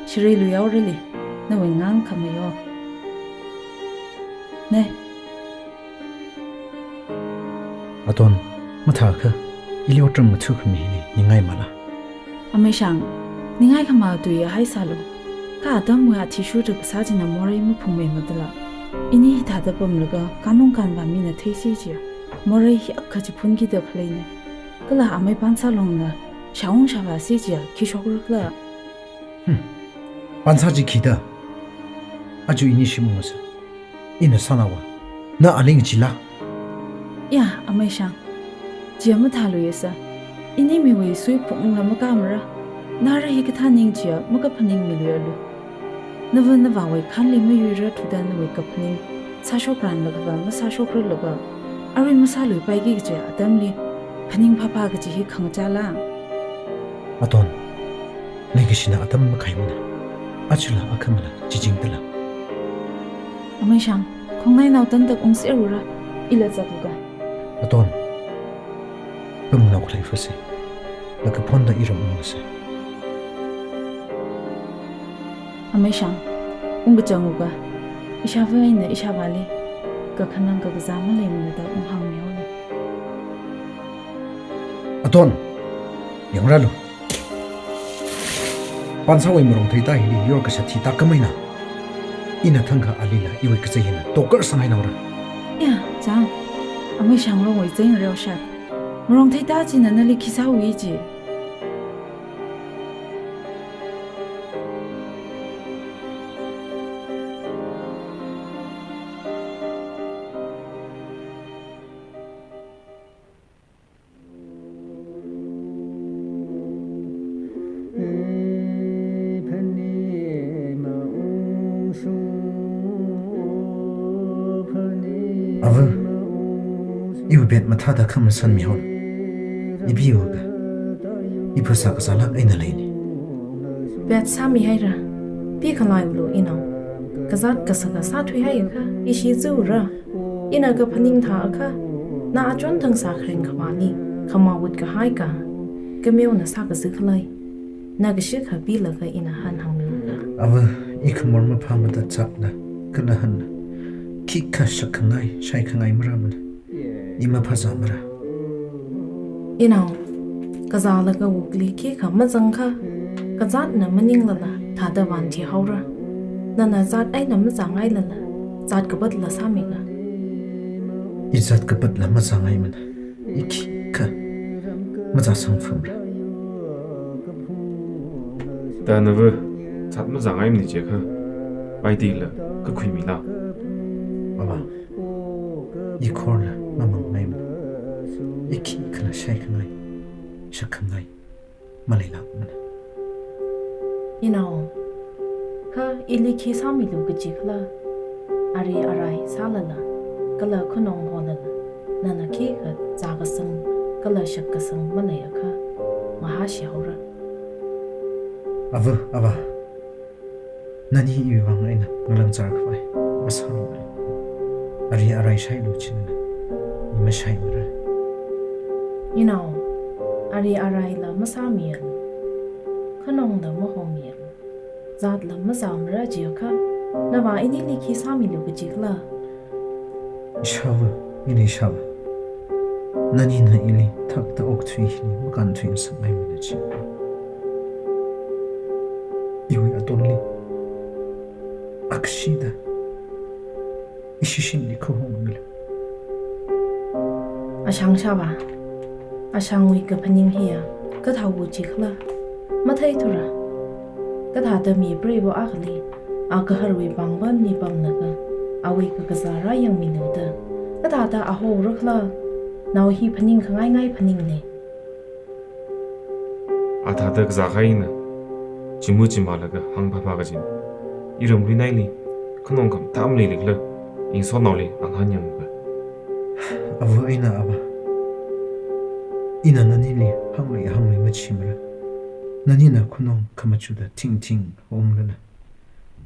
Shirei luihaorali, nawui ngang khamei yo. Ne. Aton, mathākha, ili otram ngathukhami hili ningngaimala? Ameishang, ningngai khamā tui ya haisālu. Kha atamwui athishurda kasā china morei maphungmei madala. Ini hithāda pamlaga kanung kanvā mina theisi chiya morei hi akha chi phunkida khaleina. Kala amei Pansā longna shaung shavāsi chiya khi shokra khala? Hmm. Pansā chi khida? Aja ini shim masa. Ina sānawa. Na aling chila? Ya, Ameishang. Chiya mathāluisa. Ini miwui sui phungla makamara. Nara hikathā ning chiya makaphaningmiluialu. Nava navāwui khanli mayuira thuda nawui kaphaning sāshokranlaga va masāshokralaga, arui masāluipaiki kaji atamli phaning phapha kaji hi khangachāla? Aton, leikashina atam makhaimana. Ajala akhamala chichingdala. Ameishang, khongnainao tantak ungserura, ila zatluka. Aton, pamnao khalei fase. Laka phonda iram ungse. Ameishang, ungkachanguka. Ishāvā eina ishāvāli kakhanang kakazā maleimana da unghāngmihaolu. Aton, yangralu. Pansāwui marong theida hili yorkashat thida khameina. Ina thangkha alila iwui kazei hina tokar sāngai naora. Ya, chang. Ameishang rongwui zeng reoshat. Marong theida china nali khi sāui ji? Ava, iwui bed mathāda khamasanmihaolu. Ipi uka. I phasā kasālāk eina leini. Bed sāmihaira. Pikhalaiulu inao. Kazāt kasaka sāthuihaiakha, ishi zura. Ina kaphaning thāakha, na achon thang sākharing khavāli, khamawut kahai ka, kameona sākazi khalei. Na kashikha pilaga ina han hāngmiuka. Ava, i khamor maphāmada zatla, kala hanla. Khikha shakkhangai, shaikhangai maramana. I maphazāmara. Inao, kazālaga wukli khikha mazangkha, kazātna maninglala, thāda vānthihaora. Nana zāt eina mazāngailala, zāt kapatla sāmika. I zāt kapatla mazāngaimana. I khikha mazāsangphumra. Da nava, zāt mazāngaimana jiakha, paidila kakhuimila? Mama, i khorla mamangngaimana. I khikhala shaikhangai, shakkhangai maleilākmana. Inao, kha ili khi sāmilu kaji khala? ari arai sālala, kala khanong holala, nana khikha zākasang kala shakkasang maleiakha, mahāshi haora. Ava, ava. Nani iwui vang eina ngalang zār khavai masāmara. Ari arai shailu china, i mashaimara. Inao, ari araila masāmialu, khanongla mahomialu, zatla mazāmara jiakha, nava inili khi sāmilu kajikhala? Ishāva, ili ishāva. Nanina ili thakta okathui hili makānthuingasakngaimana chi. Iwui atonli, akshida, ishi shimli kahung mila. Ashang shāva, Ashangwui kaphaning hiya kathāwui jikhala matheithura. Kathāda mi preiva akhali agaharwui pāngpamli pamlaga, awui kakazā rāyangmilu da kathāda ahorakhala? Nao hi phaning khangaingai phaningle. Athāda kazā khaina, chimu chimalaga hāngphāphā kajina. Iramli naili khanong khamathā maleilikhala, i ngasotnaoli ngahānyangva. Ava eina ava, ina nanili hānglui hānglui machimara. Nanina khanong khamachuda thingthing honglala,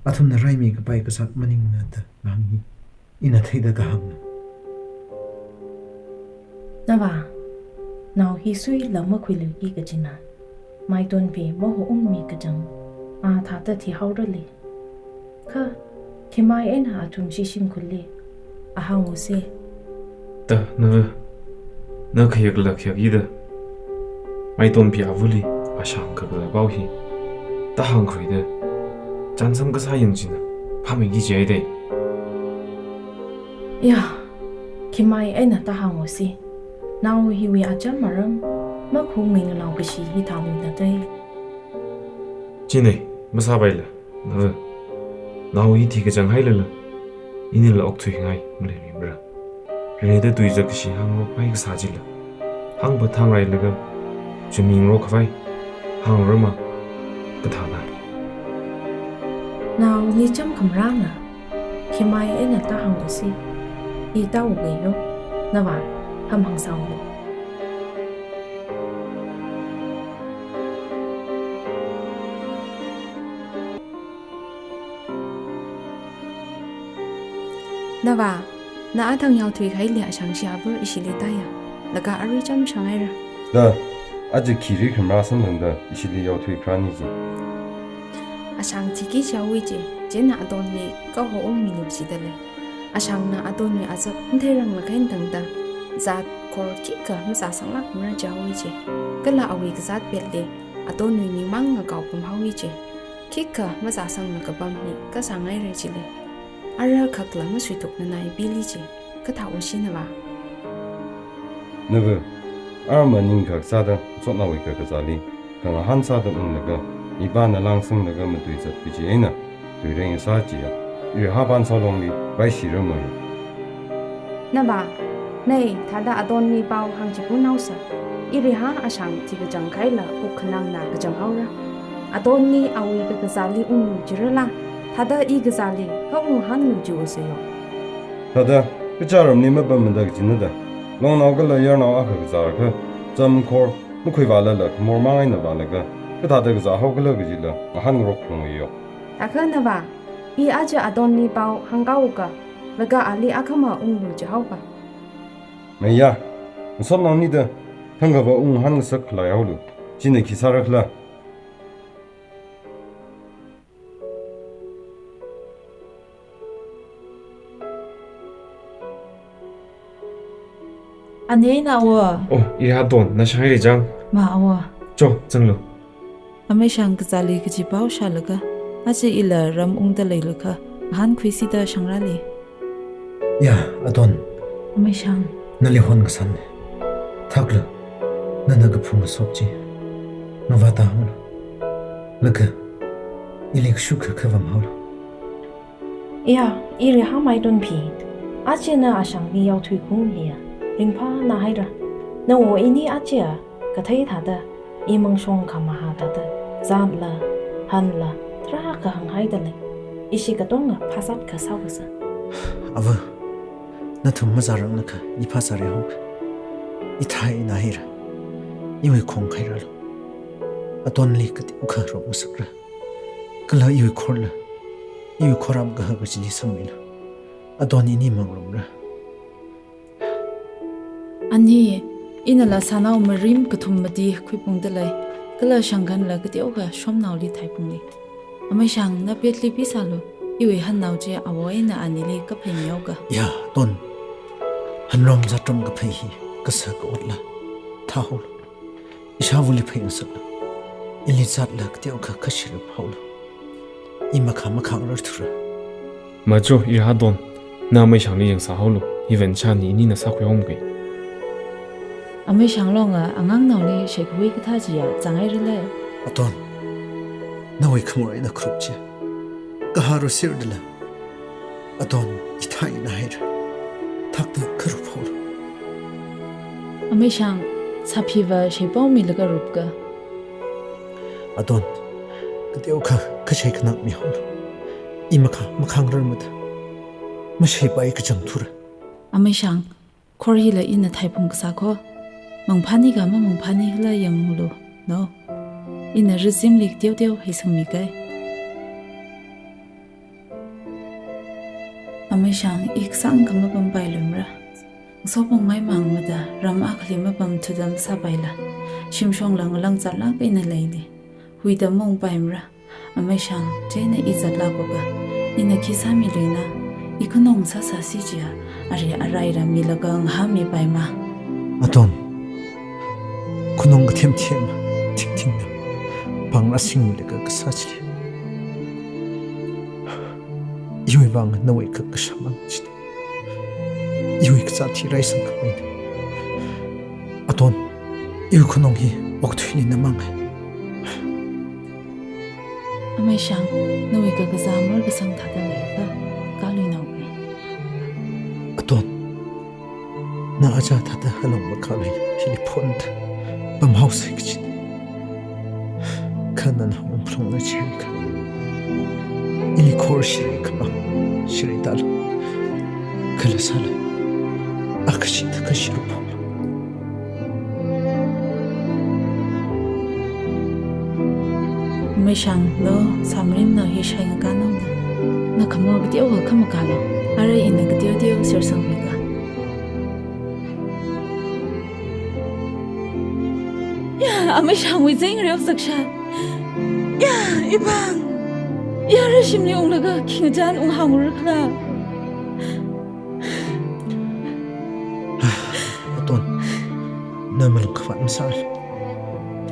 athumna raimi kapai kazat maningna da ngahāngi. Ina theida kahāngna. Nava, nao hi suila makhuiluiki kajina, Maitonphi mahoungmi kachang, a thāda thihaorale. Kha, khimai eina athumshi shimkhurli ahāngusi. Ta, nava, na khayakla khayakida, Maitonphi avali Ashang kakazā pao hi tāhāngkhuida, chānsam kasā yang china phāmiki jihaida. Ya, khimai eina tāhāngusi. Nao hiwui acham aram makhungmei nganao kashi hi thāluila dai. Chine, masāpaila, nava. Nao hi thikachang hailala, inila okthuingai maleiluimara. Rilida tui zat kashi hāngrok hai kasā chila, hāngpathangrailaga, chumingrok khavai hāngrama kathāna. Naoli cham khamrana, khimai eina tāhāngusi. I tāugayo, nava, hamhāng sāulu. Nava, na athang yaothui khaili Ashangshi ava ishili tāya, laga arui cham shāngaira. Da, aja khiri khamrā samphangda ishili yaothui kharāni ji. Ashang thiki shaowui ji, china atonli kahoungmilu jidalei. Ashangna atonwui azak matheiranglakha eina tangda, zat khor khikha mazāsanglākmara jihaowui ji. Kala awui kazāt petli atonwui ningmang ngakaopam haowui ji. Khikha mazāsangla kapam hi kasāngaira jile. Ara khakla masuitukna naipili ji. Kathāoshi nava. Nava, arma ningkhak sāda ngasotnaowui kakazāli khangahān sāda unglaga, ipāna langsanglaga matui zat kaji eina tuireng sā jiya, iri hapān salongli vaishirama. Nava, nei, thāda atonli pao hāngchipu naosa. Iri ha Ashang thikachang khaila uk khanangna kachang haora. Atonli awui kakazāli unglu jirala, thāda i kazāli kha unghanlu jiusayo. Thāda, kacharamli mapamda kajina da, longnao kala yarnao akha kazāakha, cham khor makhuivālala khamor mang eina vālaga, kathāda kazā haokhala kajila ngahānngarok phungayo. Thākha nava, i aja atonli pao hāngkaoka, laga ali akhama unglu jihaoka. Maya, ngasotnaoni da, thangkha va unghānngasak khalei haolu, china khi sārakhala. Ane na awo. Oh, i Aton, na shāngaira chang. Ma awo. Cho, zanglu. Amei Shang kazāli kaji pao shālaga, aja ila ram ungda leilakha, ngahānkhuisi da shangrāli. Ya, Aton. Amei Shang. Nali hon kasān. Thaklu. Nana kaphung ngasop chi ngavāta haolu. Laga, ili kashuk kakhavam haolu. Ya, iri ha Maitonphi. Aja na Ashangli yaothui khaung hiya ringphāna haira. Nawo ini aja kathei thāda, i mangshong khamahā thāda, zatla, hanla, tarākha hānghaida lei. Ishi katonga phasat kasā vasa. Ava, nathum mazāranglakha i phāzāra hok. Ithei ina haira. Iwui khong khairālu. Atonli kateokha ropngasakra. Kala iwui khorla, iwui khoram kahaka chili sangmilu. Aton ini mangarumra. Ani, inala sānao marim kathum mati khuiphungda lei, kala shangkhanla kateokha shomnaoli thaiphungli. Ameishang, na petli pisālu, iwui hannao chi awo eina anili kaphei mihaoka. Ya, Ton. Hanrom zatrom kaphei hi, kasā kaotla thāhaolu. Ishāvali phei ngasaklu. Ili zatla kateokha kashirap haolu. I makhā makhangrarthura. Majo, i Aton, na Ameishangli yangsāhaolu. Ivan chani inina sākhuihaomi kei. Ameishang longa angangnaoli shaikhui kathā chiya zanghairale. Aton, nawui khamor eina kharup chiya kahā roserdala. Aton, ithei ina haira. Thakta kharup haolu. Ameishang, sāphiva shaipaomilaga rupka. Aton, kateokha kashai khanang mihaolu. I makhā makhangrarmada mashaipai kachangthura. Ameishang, khor hila ina thaiphung kasā kho. Mangphānika mamangphānikhala yanglu, no. Ina rizimli teoteo heisangmi kei. Ameishang, i kasāngkha mapampailuimara. Ngasopungmei mangmada ram akhali mapamthuda masāpaila. Shimshongla ngalang zatlāk eina leili. Huida maungpaimara. Ameishang, chieina i zatlākoka. Ina khi sāmiluina, i khanong sāsāsi chiya, ari araila milaga ngahānmipaima. Aton, khanong kathem them, thingthingda pāng rāsingmilaga kasā chili, iwui vang nawui kha kashāmang china. Iwui kazāt hi raisangkhamei. Aton, iwui khanong hi okathuili namang. Ameishang, nawui kakazā markasang thāda leika, kāluinao kei. Aton, na achā thāda halong makālui, hili phonda pamhaosa kajina. Kha nana ungphalungra chiakha, ili khor shiri khamang shiritālu. Kala sālu, akha chithākha shirup haolu. Ameishang, no, sāmarimnao hi shai ngakānao na. Na khamor kateokha khamakālu. Ara ina kateoteo sersangmika. Ya, Ameishangwui zing reosaksha. Ya, ipāng. Ya, rashimli unglaga khi ngachān unghāngura khala. Aton, na malung khavāt masālu.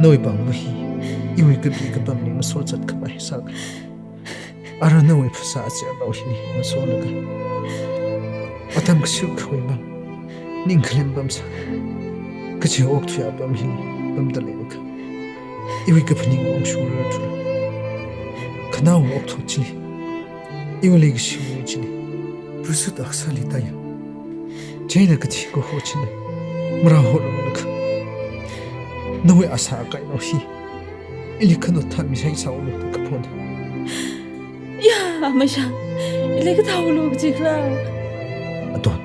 Nawui pāngva hi iwui kapi kapamli masot zatkhavai sāka. Ara nawui phasā achianao hili masolaga, atam kashukhawui vang ning khalem pamsā, kaje okthui apam hili pamda leilakha, iwui kaphaning ungshungrarthura. Khanaowa okthot chili, iwui leikashiwui chili prasut aksāli tāya. Chieina kathi kaho china marāhoranglakha, nawui asā akainao hi ili khanot thāmi shaisāhaolu da kaphona. Ya, Ameishang, ili kathāhaolu kaji khala. Aton,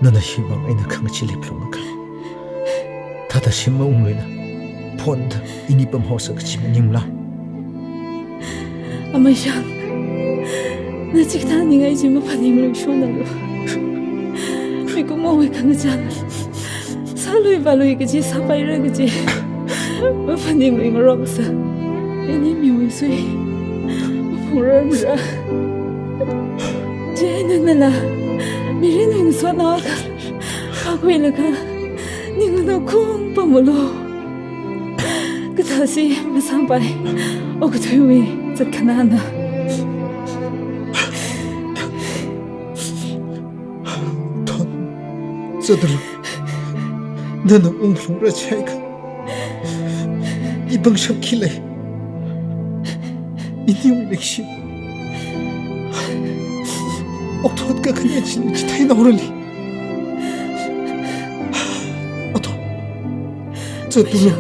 nana hiwui vang eina khangachee leiphalunglakha, thāda shim maungluila, phonda ini pamhaosa kaji maningla. Ameishang, na chikathā ningai chi maphaninglui shonalu. Mikumowui khangachān sālui vālui kaji sāpaira kaji maphaninglui ngaroksa. Ini miwui sui maphungrarmara. Chieina nala mirinwui ngasotnao akha phākhuilaga ning nganao khung pamulu. Kathāsi masāpai, okathuiwui zatkhanana. Ton, zatulu. Nana ungphalungra chiakha, i pangshap khi lei? Iniwui leikashi okthot kakhane chili chitheinaorali. Aton, zatulu.